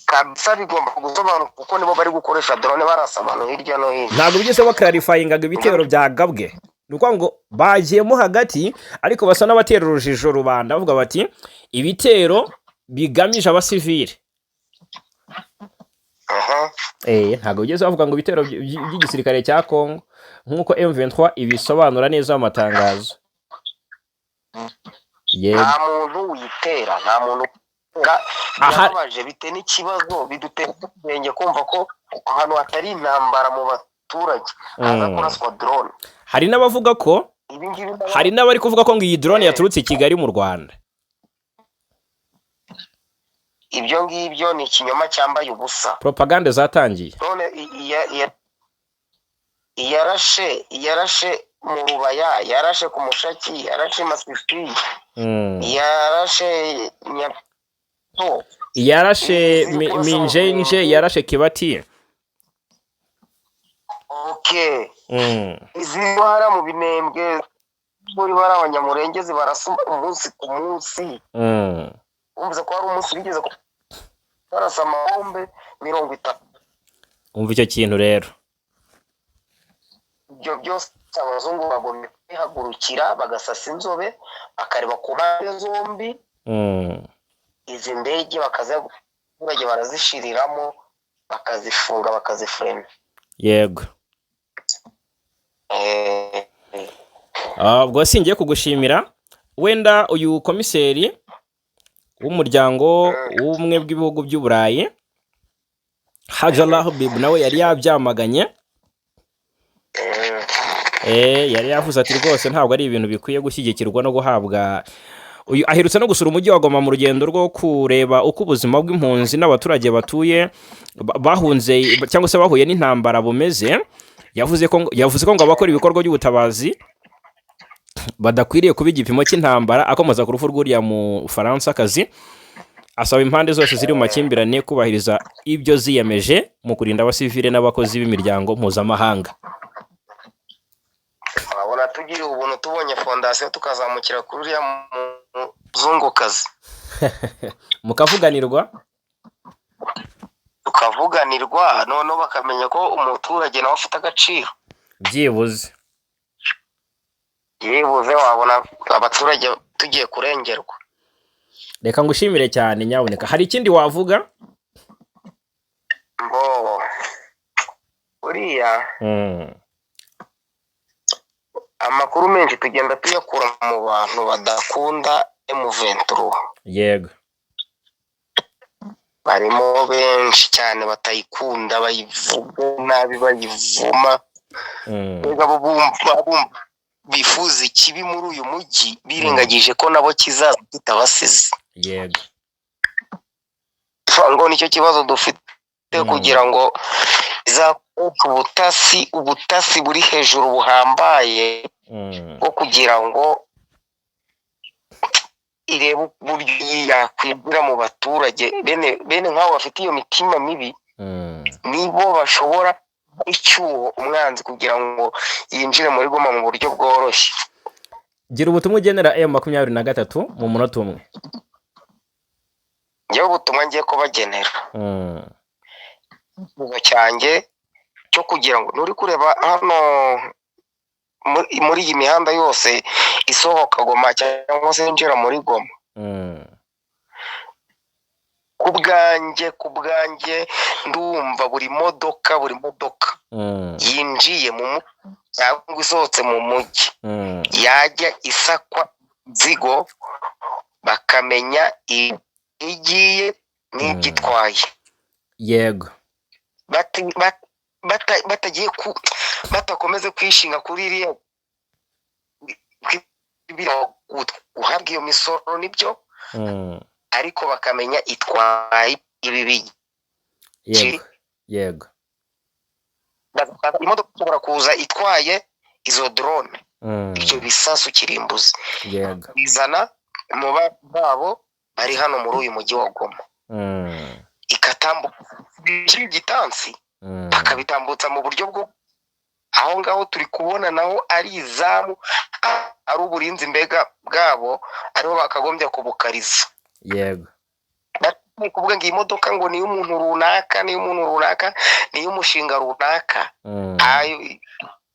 Kabisa bigomba gusobanuka, kuko nibo bari gukoresha drone barasa abantu hirya no hino. Ntabwo bigeze baclarifyingaga ibitero byagabwe. Ni ukuvuga ngo bagiyemo hagati, ariko basa n'abatera urujijo rubanda, bavuga bati ibitero bigamije abasivile. Ntabwo bigeze bavuga ngo ibitero by'igisirikare cya Congo nk'uko M23 ibisobanura neza mu matangazo. Yego. Nta muntu witera, nta muntu witera. Birababaje, bite n'ikibazo, bidutera ubwenge kumva ko ahantu hatari intambara mu baturage haza kuraswa drone. Hari n'abavuga ko Ibi ngibi hari n'abari kuvuga ko ngo iyi drone yaturutse i Kigali mu Rwanda. Ibyo ngibyo ni ikinyoma cyambaye ubusa. Propagande zatangiye. None iyarashe mu Rubaya, yarashe ku Mushaki, yarashe Masisi, yarashe Nyato. Yarashe Ziri kurasa mu Minjenje. Minembwe. Yarashe Kibati. Okay, ziri hariya mu Binembwe muri bari Abanyamurenge, zibarasa umunsi ku munsi. Wumvise ko hari umunsi bigeze barasa amabombe 30. Umva icyo kintu rero. Ibyo byose abazungu bagomba kwihagurukira, bagasasa inzobe, bakareba ku mpande zombi. Izi ndege bakaza abaturage barazishiriramo, bakazifunga, bakazifurena. Yego. Ubwo singiye kugushimira. Wenda uyu komiseri w'umuryango w'ubumwe bw'ibihugu by'Uburayi, Hadja Lahbib, nawe yari yabyamaganye. Yari yavuze ati rwose ntabwo ari ibintu bikwiye gushyigikirwa no guhabwa. Uyu aherutse no gusura umujyi wa Goma mu rugendo rwo kureba uko ubuzima bw'impunzi n'abaturage batuye bahunze cyangwa se bahuye n'intambara bumeze. Yavuze ko ngo abakora ibikorwa by'ubutabazi badakwiriye kuba igipimo cy'intambara. Akomoza ku rupfu rw'uriya Mufaransakazi, asaba impande zose ziri mu makimbirane kubahiriza ibyo ziyemeje mu kurinda abasivile n'abakozi b'imiryango mpuzamahanga. Urabona tugiriye ubuntu, tubonye fondasiyo, tukazamukira kuri uriya muzungukazi. Mukavuganirwa. Tukavuganirwa, noneho bakamenya ko umuturage nawe afite agaciro. Byibuze. Byibuze wabona abaturage tugiye kurengerwa. Reka ngushimire cyane. Nyabuneka, hari ikindi wavuga? Ngo buriya amakuru menshi tugenda tuyakura mu bantu badakunda M23. Barimo benshi cyane batayikunda, bayivuga nabi, bayivuma. Mbega bo bumva bifuza ikibi muri uyu mujyi, birengagije ko nabo kizaza kitabasize. Ngo nicyo kibazo dufite, kugira ngo izakoreshe ubutasi buri hejuru buhambaye bwo kugira ngo irebe uburyo yakwinjira mu baturage bene nk'abo bafite iyo mitima mibi. Nibo bashobora icyuho umwanzi kugira ngo yinjire muri Goma mu buryo bworoshye. Gira ubutumwa ugenera M23 mu munota umwe. Njyewe ubutumwa ngiye kubagenera, icyifuzo cyanjye cyo kugira ngo nturi kureba hano muri iyi mihanda yose isohoka Goma cyangwa se yinjira muri Goma, ku bwanjye ndumva buri modoka yinjiye mu mujyi cyangwa isohotse mu mujyi yajya isakwa inzigo, bakamenya igiye n'ibyo itwaye. Batagiye ku batakomeze kwishinga kuri iriya guhabwa iyo misoro, nibyo, ariko bakamenya itwaye ibi bigi. yego yego Imodoka ishobora kuza itwaye izo drone, ibyo bisasu kirimbuzi, bizana mu babo bari hano muri uyu mujyi wa Goma, ikatambuka igitansi, bakabitambutsa mu buryo bwo aho ngaho turi kubona naho ari izamu, ari uburinzi mbega bwabo, ariho bakagombye kubukariza. Ni kuvuga ngo iyi modoka ngo ni iy'umuntu runaka, ni iy'umuntu runaka, ni iy'umushinga runaka.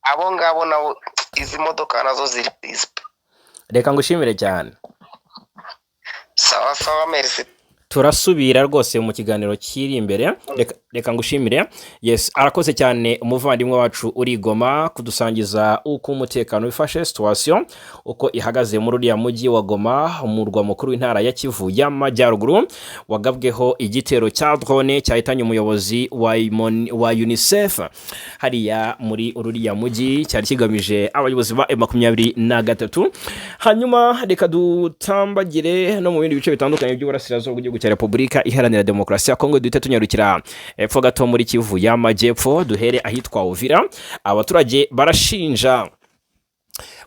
Abo ngabo nabo izi modoka nazo ziri Reka ngushimire cyane. Sawa sawa, merci. Turasubira rwose mu kiganiro kiri imbere. Reka ngushimire. Yes, arakoze cyane umuvandimwe wacu uri Goma kudusangiza uko umutekano wifashe, situation uko ihagaze muri uriya mujyi wa Goma, umurwa mukuru w'intara ya Kivu y'Amajyaruguru, wagabweho igitero cya drone cyahitanye umuyobozi wa UNICEF hariya muri uriya mujyi, cyari kigamije abayobozi ba M23. Hanyuma reka dutambagire no mu bindi bice bitandukanye by'uburasirazuba bw'igihugu. cya Repubulika Iharanira Demokarasi ya Kongo, duhite tunyarukira epfo gato muri Kivu y'Amajyepfo, duhere ahitwa Uvira. Abaturage barashinja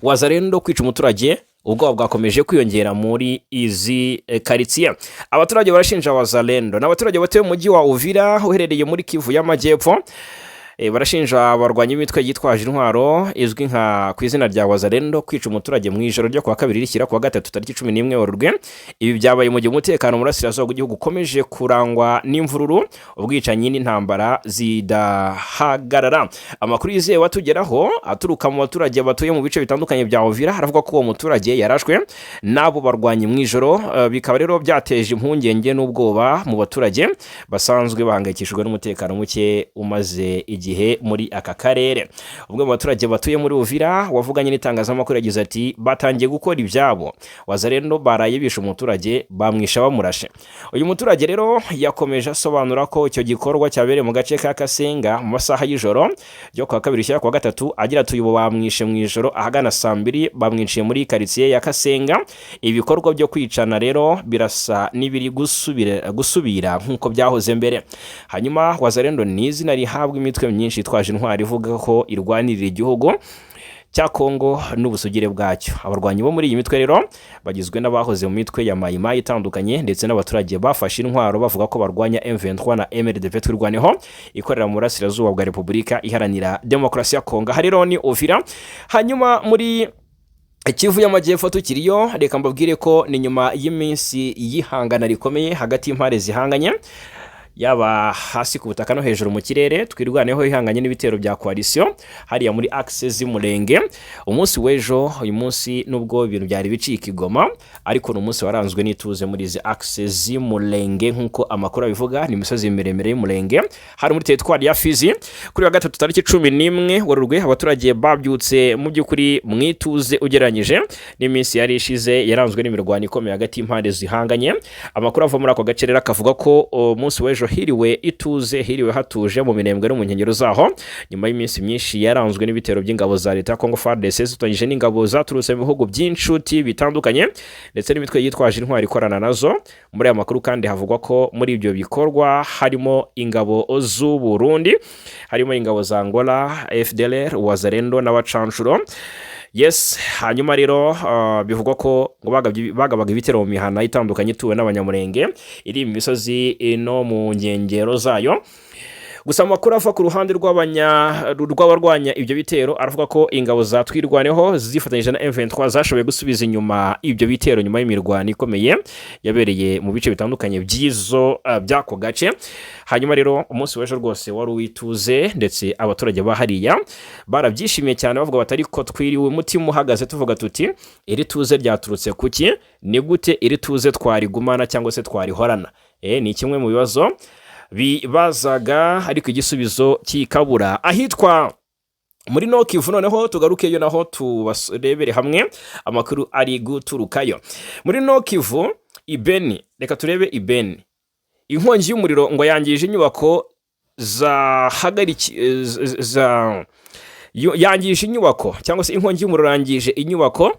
Wazalendo kwica umuturage, ubwoba bwakomeje kwiyongera muri izi karitsiye. Abaturage barashinja Wazalendo, ni abaturage batuye mu mujyi wa Uvira uherereye muri Kivu y'Amajyepfo. Barashinja abarwanyi b'imitwe yitwaje intwaro izwi nka ku izina rya Wazalendo kwica umuturage mu ijoro ryo kuwa kabiri rishyira kuwa gatatu tariki 11 Werurwe. Ibi byabaye mu gihe umutekano mu burasirazuba bw'igihugu ukomeje kurangwa n'imvururu, ubwicanyi n'intambara zidahagarara. Amakuru yizewe atugeraho aturuka mu baturage batuye mu bice bitandukanye bya Uvira aravuga ko uwo muturage yarashwe n'abo barwanyi mu ijoro, bikaba rero byateje impungenge n'ubwoba mu baturage basanzwe bahangayikishijwe n'umutekano muke umaze igihe muri aka karere. Umwe mu baturage batuye muri Uvira wavuganye n'itangazamakuru yagize ati: "Batangiye gukora ibyabo, Wazalendo baraye bishe umuturage, bamwisha bamurashe." Uyu muturage rero yakomeje asobanura ko icyo gikorwa cyabereye mu gace ka Kasenga mu masaha y'ijoro ryo kuwa kabiri rishyira kuwa gatatu, agira ati: "Uyu bamwishe mu ijoro ahagana saa 2, bamwiciye muri karitsiye ya Kasenga. Ibikorwa byo kwicana rero birasa n'ibiri gusubira nk'uko byahoze mbere." Hanyuma Wazalendo ni izina rihabwa imitwe myinshi yitwaje intwari ivuga ko irwanirira igihugu cya Kongo n'ubusugire bwacyo. Abarwanyi bo muri iyi mitwe rero bagizwe n'abahoze mu mitwe ya Mayimayi itandukanye ndetse n'abaturage bafashe intwaro bavuga ko barwanya M23 na MRDP Twirwaneho ikorera mu burasirazuba bwa Repubulika Iharanira Demokarasi ya Kongo. Aha rero ni Uvira. Hanyuma muri Kivu y'Amajyepfo tukiriyo, reka mbabwire ko ni nyuma y'iminsi y'ihangana rikomeye hagati y'impande zihanganye, yaba hasi ku butaka no hejuru mu kirere, Twirwaneho ihanganye n'ibitero bya coalition hariya muri axe z'Umurenge. Umunsi w'ejo, uyu munsi, nubwo ibintu byari bicika i Goma, ariko ni umunsi waranzwe n'ituze muri izi axe z'Umurenge nk'uko amakuru abivuga. Ni imisozi miremire y'Umurenge hari muri teritwari ya Fizi. Kuri wa gatatu tariki 11 Werurwe, abaturage babyutse mu by'ukuri mu ituze ugereranyije n'iminsi yari ishize yaranzwe n'imirwano ikomeye hagati y'impande zihanganye. Amakuru ava muri ako gace rero akavuga ko umunsi w'ejo hiriwe ituze, hiriwe hatuje mu Minembwe no mu nkengero zaho, nyuma y'iminsi myinshi yaranzwe n'ibitero by'ingabo za leta ya Congo FARDC zifatanyije n'ingabo zaturutse mu bihugu by'inshuti bitandukanye ndetse n'imitwe yitwaje intwari ikorana nazo. Muri aya makuru kandi havugwa ko muri ibyo bikorwa harimo ingabo z'u Burundi, harimo ingabo za Angola, FDLR, Wazalendo n'abacanshuro. Yes, hanyuma rero bivugwa ko ngo bagabaga ibitero mu mihana itandukanye ituwe n'Abanyamurenge iri mu misozi no mu nkengero zayo. Gusa amakuru ava ku ruhande rw'abarwanya ibyo bitero aravuga ko ingabo za Twirwaneho zifatanyije na M23 zashoboye gusubiza inyuma ibyo bitero nyuma y'imirwano ikomeye yabereye mu bice bitandukanye by'izo by'ako gace. Hanyuma rero umunsi w'ejo rwose wari uwituze, ndetse abaturage ba hariya barabyishimiye cyane, bavuga bati: "Ariko twiriwe umutima uhagaze, tuvuga tuti iri tuze ryaturutse kuki? Ni gute iri tuze twarigumana cyangwa se twarihorana?" Ni kimwe mu bibazo bibazaga, ariko igisubizo kikabura. Ahitwa muri Nord-Kivu noneho tugarukeyo, naho tubarebere hamwe amakuru ari guturukayo muri Nord-Kivu i Beni. Reka turebe i Beni. Inkongi y'umuriro ngo yangije inyubako zahagariki za yangije inyubako, cyangwa se inkongi y'umuriro yangije inyubako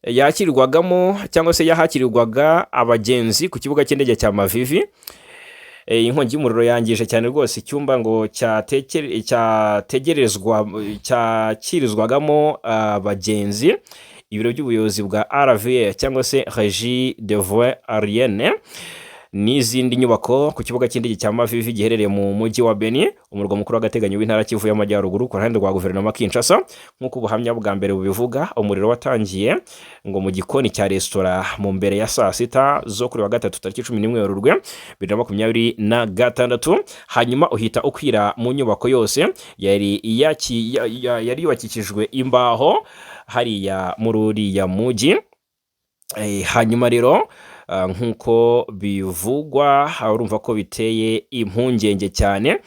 yakirwagamo cyangwa se yahakirirwaga abagenzi ku kibuga cy'indege cya Mavivi. Inkongi y'umuriro yangije cyane rwose icyumba ngo cyategerezwa, cyakirizwagamo abagenzi, ibiro by'ubuyobozi bwa RVA cyangwa se Régie de Voies Aériennes n'izindi nyubako ku kibuga cy'indege cya Mavivi giherereye mu mujyi wa Beni, umurwa mukuru w'agateganyo w'intara Kivu y'Amajyaruguru, ku ruhande rwa guverinoma Kinshasa. Nk'uko ubuhamya bwa mbere bubivuga, umuriro watangiye ngo mu gikoni cya resitora mu mbere ya saa sita zo kuri wa gatatu tariki 11 Werurwe 2026, hanyuma uhita ukwira mu nyubako yose yari yubakishijwe imbaho hariya muri uriya mujyi. Hanyuma rero nk'uko bivugwa, urumva ko biteye impungenge cyane.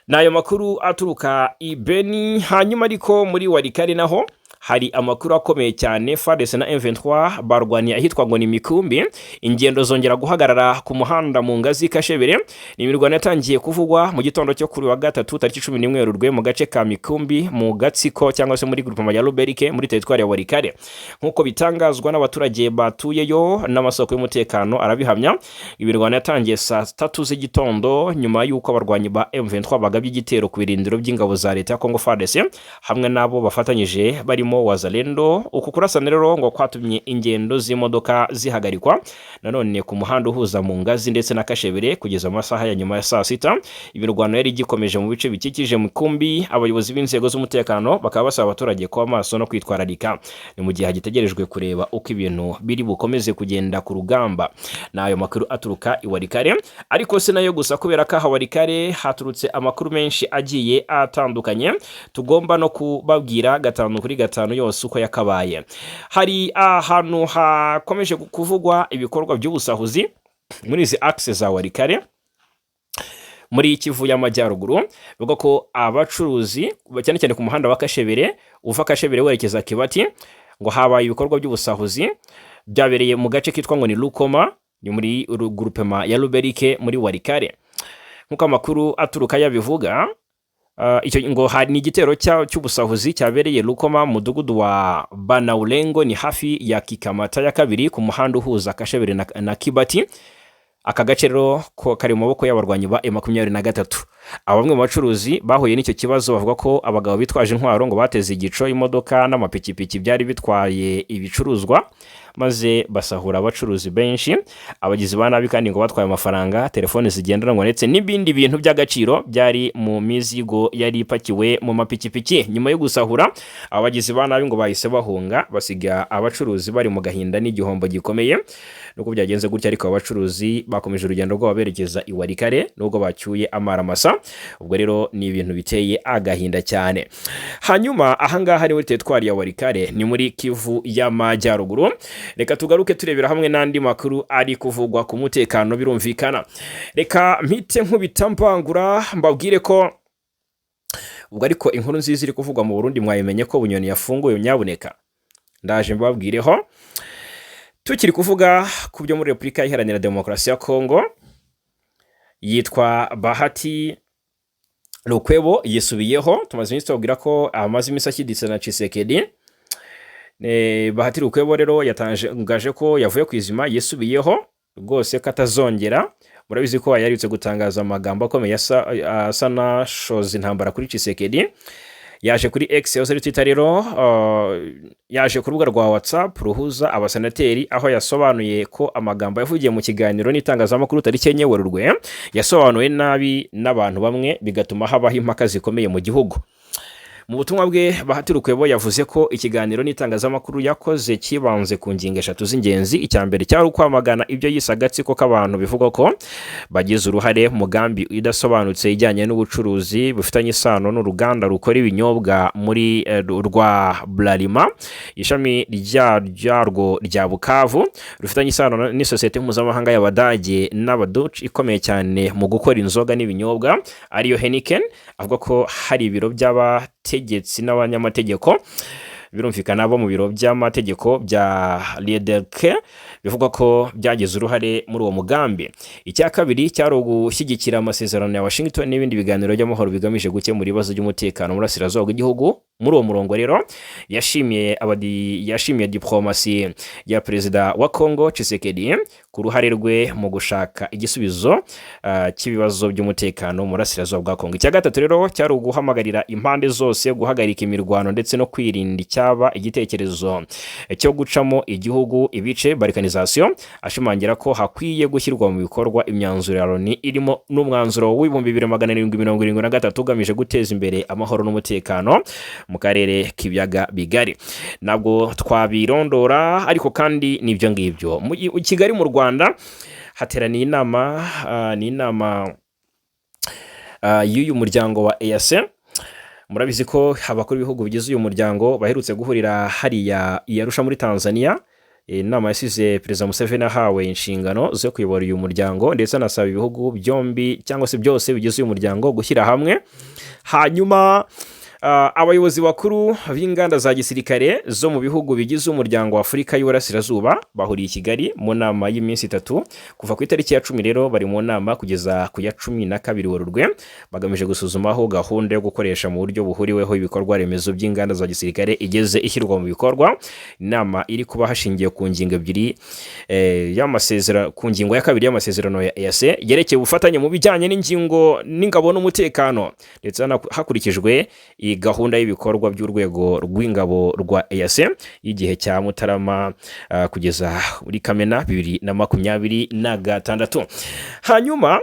Ni ayo makuru aturuka i Beni. Hanyuma ariko muri Walikale naho Hari amakuru akomeye cyane. FARDC na M23 barwaniye ahitwa ngo ni Mikumbi, ingendo zongera guhagarara ku muhanda mu Ngazi Kashebere. Ni imirwano yatangiye kuvugwa mu gitondo cyo kuri wa gatatu tariki 11 Werurwe mu gace ka Mikumbi mu Gatsiko, cyangwa se muri groupement ya Ruberike muri teritwari ya Walikale, nk'uko bitangazwa n'abaturage batuyeyo n'amasoko y'umutekano arabihamya. Imirwano yatangiye saa 3 z'igitondo nyuma y'uko abarwanyi ba M23 bagabye igitero ku birindiro by'ingabo za leta ya Congo FARDC hamwe n'abo bafatanyije barimo Wazalendo. Uku kurasana rero ngo kwatumye ingendo z'imodoka zihagarikwa nanone ku muhanda uhuza mu Ngazi ndetse na Kashebere kugeza mu masaha ya nyuma ya saa 6. Imirwano yari igikomeje mu bice bikikije Mukumbi, abayobozi b'inzego z'umutekano bakaba basaba abaturage kuba maso no kwitwararika. Ni mu gihe hagitegerejwe kureba uko ibintu biri bukomeze kugenda ku rugamba. Ni ayo makuru aturuka i Walikale, ariko si nayo gusa, kubera ko aha Walikale haturutse amakuru menshi agiye atandukanye tugomba no kubabwira gatanu kuri gatanu yose uko yakabaye. Hari ahantu hakomeje kuvugwa ibikorwa by'ubusahuzi muri izi axe za Walikale muri Kivu y'Amajyaruguru. Bivuga ko abacuruzi, cyane cyane ku muhanda wa Kashebere, uva Kashebere werekeza Kibati, ngo habaye ibikorwa by'ubusahuzi byabereye mu gace kitwa ngo ni Lukoma, ni muri groupement ya Ruberike muri Walikale, nk'uko amakuru aturuka yabivuga. Icyo ngo hari ni igitero cy'ubusahuzi cyabereye Lukoma mu mudugudu wa Banaulengo, ni hafi ya Kikamata ya kabiri ku muhanda uhuza Kashebere na Kibati. Aka gace rero ko kari mu maboko y'abarwanyi ba M23. Aba bamwe mu bacuruzi bahuye n'icyo kibazo bavuga ko abagabo bitwaje intwaro ngo bateze igico imodoka n'amapikipiki byari bitwaye ibicuruzwa, maze basahura abacuruzi benshi. Abagizi ba nabi kandi ngo batwaye amafaranga, telefoni zigendanwa ndetse n'ibindi bintu by'agaciro byari mu mizigo yari ipakiwe mu mapikipiki. Nyuma yo gusahura, abagizi ba nabi ngo bahise bahunga, basiga abacuruzi bari mu gahinda n'igihombo gikomeye. Nuko byagenze gutya, ariko abo bacuruzi bakomeje urugendo rwabo berekeza i Walikale nubwo bacyuye amaramasa. Ubwo rero ni ibintu biteye agahinda cyane. Hanyuma ahangaha ni muri teritwari ya Walikale, ni muri Kivu y'Amajyaruguru. Reka tugaruke turebera hamwe n'andi makuru ari kuvugwa ku mutekano. Birumvikana, reka mpite nkubita mbangura mbabwire ko ubwo ariko inkuru nziza iri kuvugwa mu Burundi mwabimenye ko Bunyoni yafunguye. Nyabuneka ndaje mbabwireho. Tukiri kuvuga ku byo muri Repubulika Iharanira Demokarasi ya Kongo, yitwa Bahati Lukwebo yisubiyeho. Tumaze iminsi tubabwira ko amaze iminsi ashyiditse na Tshisekedi. Bahati Lukwebo rero yatangaje ko yavuye ku izima, yisubiyeho rwose ko atazongera. Murabizi ko yaherutse gutangaza amagambo akomeye asa n'ashoza intambara kuri Tshisekedi. Yaje kuri X yahoze ari Twitter rero, yaje ku rubuga rwa WhatsApp ruhuza abasenateri, aho yasobanuye ko amagambo yavugiye mu kiganiro n'itangazamakuru tariki 4 Werurwe yasobanuwe nabi n'abantu bamwe, bigatuma habaho impaka zikomeye mu gihugu. Mu butumwa bwe, Bahati Lukwebo yavuze ko ikiganiro n'itangazamakuru yakoze cyibanze ku ngingo eshatu z'ingenzi. Icya mbere cyari ukwamagana ibyo yise agatsiko k'abantu bivugwa ko bagize uruhare mu mugambi idasobanutse ijyanye n'ubucuruzi bufitanye isano n'uruganda rukora ibinyobwa muri rwa Bralima, ishami ryarwo rya Bukavu, rufitanye isano n'isosiyete mpuzamahanga y'Abadage n'Abaduci ikomeye cyane mu gukora inzoga n'ibinyobwa, ariyo Heineken. Avuga ko hari ibiro by'abategetsi n'abanyamategeko, birumvikana bo mu biro by'amategeko bya Liederke, bivugwa ko byagize uruhare muri uwo mugambi. Icya kabiri cyari ugushyigikira amasezerano ya Washington n'ibindi biganiro by'amahoro bigamije gukemura ibibazo by'umutekano mu burasirazuba bw'igihugu. Muri uwo murongo rero yashimiye diplomasi ya perezida wa Congo Tshisekedi ku ruhare rwe mu gushaka igisubizo cy'ibibazo by'umutekano mu burasirazuba bwa Congo. Icya gatatu rero cyari uguhamagarira impande zose guhagarika imirwano ndetse no kwirinda icyaba igitekerezo cyo gucamo igihugu ibice, balkanisation, ashimangira ko hakwiye gushyirwa mu bikorwa imyanzuro ya Loni, irimo n'umwanzuro w'2773 ugamije guteza imbere amahoro n'umutekano mu karere k'ibiyaga bigari. Ntabwo twabirondora, ariko kandi n'ibyo ngibyo. I Kigali mu Rwanda hateraniye inama, ni inama y'uyu muryango wa EAC. Murabizi ko abakuru b'ibihugu bigize uyu muryango baherutse guhurira hariya i Arusha muri Tanzania. Inama yasize Perezida Museveni ahawe inshingano zo kuyobora uyu muryango, ndetse anasaba ibihugu byombi cyangwa se byose bigize uyu muryango gushyira hamwe. Hanyuma Abayobozi bakuru b'inganda za gisirikare zo mu bihugu bigize Umuryango wa Afurika y'Uburasirazuba bahuriye i Kigali mu nama y'iminsi 3, kuva ku itariki ya 10 rero bari mu nama kugeza ku ya 12 Werurwe, bagamije gusuzuma aho gahunda yo gukoresha mu buryo buhuriweho ibikorwa remezo by'inganda za gisirikare igeze ishyirwa mu bikorwa. Inama iri kuba hashingiwe ku ngingo ebyiri y'amasezerano, ku ngingo ya kabiri y'amasezerano ya EAC yerekeye ubufatanye mu bijyanye n'ingingo n'ingabo n'umutekano, ndetse hakurikijwe iyi gahunda y'ibikorwa by'urwego rw'ingabo rwa EAC y'igihe cya Mutarama kugeza muri Kamena 2026. Hanyuma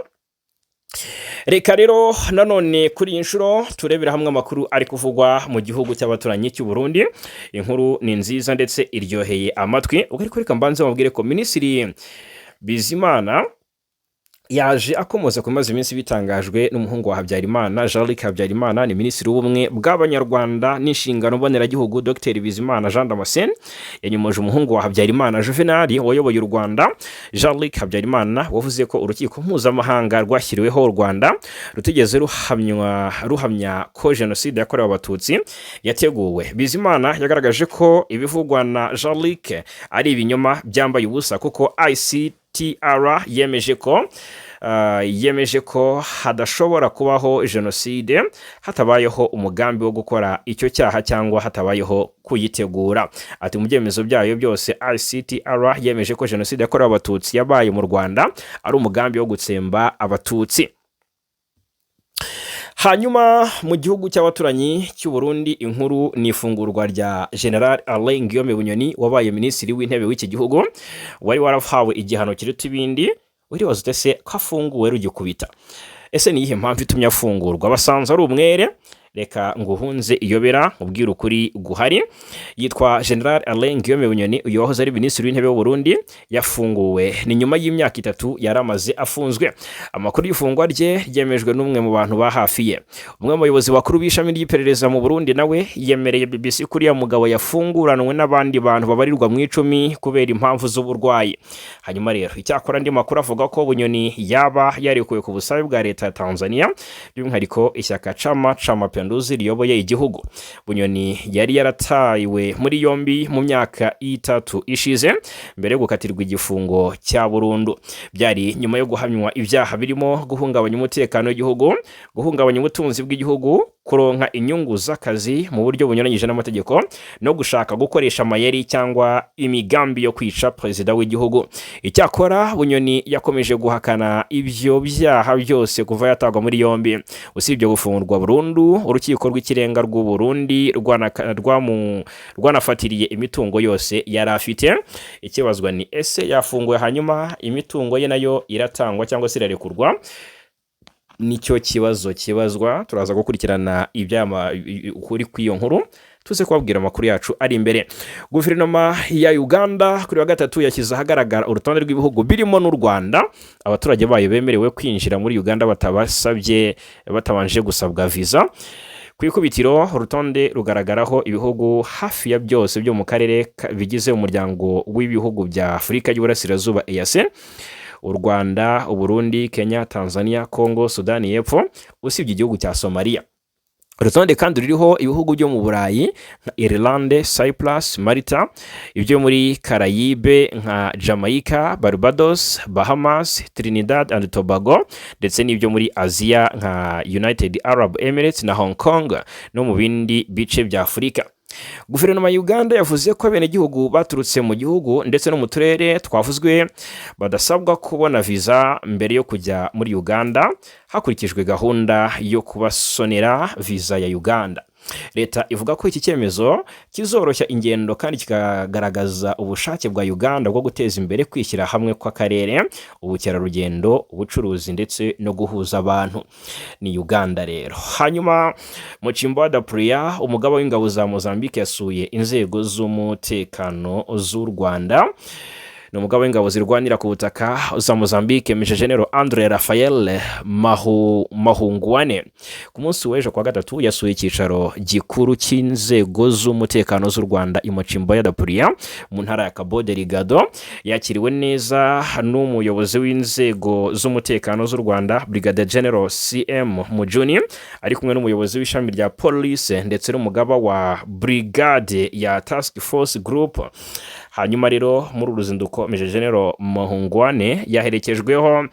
reka rero nanone kuri iyi nshuro turebera hamwe amakuru ari kuvugwa mu gihugu cy'abaturanyi cy'u Burundi. Inkuru ni nziza ndetse iryoheye amatwi. Ubwo ariko reka mbanze mubwire ko Minisitiri Bizimana yaje akomoza ku bimaze iminsi bitangajwe n'umuhungu wa Habyarimana, Jean Luc Habyarimana. Ni Minisitiri w'Ubumwe bw'Abanyarwanda n'Inshingano Mboneragihugu, Dr Bizimana Jean Damascene, yanyomoje umuhungu wa Habyarimana Juvenal wayoboye u Rwanda, Jean Luc Habyarimana, wavuze ko urukiko mpuzamahanga rwashyiriweho u Rwanda rutigeze ruhamya ko jenoside yakorewe Abatutsi yateguwe. Bizimana yagaragaje ko ibivugwa na Jean Luc ari ibinyoma byambaye ubusa, kuko ICTR yemeje ko hadashobora kubaho jenoside hatabayeho umugambi wo gukora icyo cyaha cyangwa hatabayeho kuyitegura. Ati: "Mu byemezo byayo byose, ICTR yemeje ko jenoside yakorewe Abatutsi yabaye mu Rwanda ari umugambi wo gutsemba Abatutsi." Hanyuma mu gihugu cy'abaturanyi cy'u Burundi, inkuru ni ifungurwa rya General Alain Guillaume Bunyoni wabaye Minisitiri w'Intebe w'iki gihugu, wari warahawe igihano kiruta ibindi. Uribaza ute se ko afunguwe rugikubita? Ese ni iyihe mpamvu itumye afungurwa? Basanze ari umwere? Reka nguhunze iyobera, ubwira ukuri guhari. Yitwa General Alain Guillaume Bunyoni. Uyu wahoze ari Minisitiri w'Intebe w'u Burundi yafunguwe ni nyuma y'imyaka 3 yari amaze afunzwe. Amakuru y'ifungwa rye ryemejwe n'umwe mu bantu ba hafi ye. Umwe mu bayobozi bakuru b'ishami ry'iperereza mu Burundi nawe yemereye BBC ko uriya mugabo yafunguranwe n'abandi bantu babarirwa mu 10 kubera impamvu z'uburwayi. Hanyuma rero icyakora andi makuru avuga ko Bunyoni yaba yarekuwe ku busabe bwa leta ya Tanzania, by'umwihariko ishyaka Chama cha Mapinduzi riyoboye igihugu. Bunyoni yari yaratawe muri yombi mu myaka 3 ishize mbere yo gukatirwa igifungo cya burundu. Byari nyuma yo guhamywa ibyaha birimo guhungabanya umutekano w'igihugu, guhungabanya ubutunzi bw'igihugu, kuronka inyungu z'akazi mu buryo bunyuranyije n'amategeko no gushaka gukoresha amayeri cyangwa imigambi yo kwica perezida w'igihugu. Icyakora Bunyoni yakomeje guhakana ibyo byaha byose kuva yatagwa muri yombi. Usibye gufungurwa burundu, Urukiko rw'Ikirenga rw'u Burundi rwanafatiriye imitungo yose yari afite. Ikibazwa ni: ese yafunguwe, hanyuma imitungo ye nayo iratangwa cyangwa se irarekurwa? Nicyo kibazo kibazwa. Turaza gukurikirana ibyama ukuri kw'iyo nkuru, tuze kubabwira amakuru yacu ari imbere. Guverinoma ya Uganda kuri wa gatatu yashyize ahagaragara urutonde rw'ibihugu birimo n'u Rwanda abaturage bayo bemerewe kwinjira muri Uganda batabasabye, batabanje gusabwa viza. Ku ikubitiro urutonde rugaragaraho ibihugu hafi ya byose byo mu karere bigize Umuryango w'Ibihugu bya Afurika y'Uburasirazuba, EAC: u Rwanda, Uburundi, Kenya, Tanzania, Congo, Sudani y'Epfo, usibye igihugu cya Somaliya. Urutonde kandi ruriho ibihugu byo mu Burayi nka Ireland, Cyprus, Malta, ibyo muri Karayibe nka Jamaica, Barbados, Bahamas, Trinidad and Tobago, ndetse n'ibyo muri Aziya nka United Arab Emirates na Hong Kong, no mu bindi bice bya Afurika. Guverinoma ya Uganda yavuze ko abenegihugu baturutse mu gihugu ndetse no mu turere twavuzwe badasabwa kubona viza mbere yo kujya muri Uganda, hakurikijwe gahunda yo kubasonera viza ya Uganda. Leta ivuga ko iki cyemezo kizoroshya ingendo kandi kikagaragaza ubushake bwa Uganda bwo guteza imbere kwishyira hamwe kw'akarere, ubukerarugendo, ubucuruzi ndetse no guhuza abantu. Ni Uganda rero. Hanyuma Mocimboa da Praia, umugaba w'ingabo za Mozambique, yasuye inzego z'umutekano z'u Rwanda. Ni umugaba w'ingabo zirwanira ku butaka za Mozambique, Major General Andre Rafael Mahunguane, ku munsi w'ejo kuwa gatatu yasuye icyicaro gikuru cy'inzego z'umutekano z'u Rwanda i Mocimboa da Praia mu ntara ya Cabo Delgado. Yakiriwe neza n'umuyobozi w'inzego z'umutekano z'u Rwanda, Brigadier General CM Mujuni, ari kumwe n'umuyobozi w'ishami rya police ndetse n'umugaba wa brigade ya Task Force Group. Hanyuma rero muri uru ruzinduko, Major General Mahungwane yaherekejweho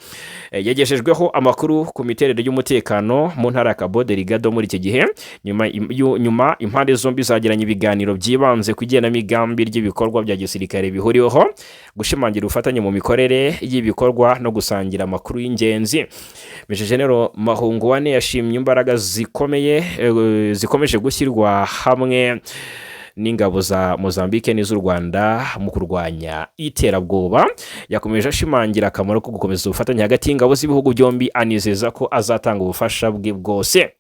yagejejweho amakuru ku miterere y'umutekano mu ntara ya Cabo Delgado muri iki gihe. Nyuma impande zombi zagiranye ibiganiro byibanze ku igenamigambi ry'ibikorwa bya gisirikare bihuriweho, gushimangira ubufatanye mu mikorere y'ibikorwa no gusangira amakuru y'ingenzi. Major General Mahungwane yashimye imbaraga zikomeye zikomeje gushyirwa hamwe n'ingabo za Mozambique n'iz'u Rwanda mu kurwanya iterabwoba. Yakomeje ashimangira akamaro ko gukomeza ubufatanye hagati y'ingabo z'ibihugu byombi, anizeza ko azatanga ubufasha bwe bwose.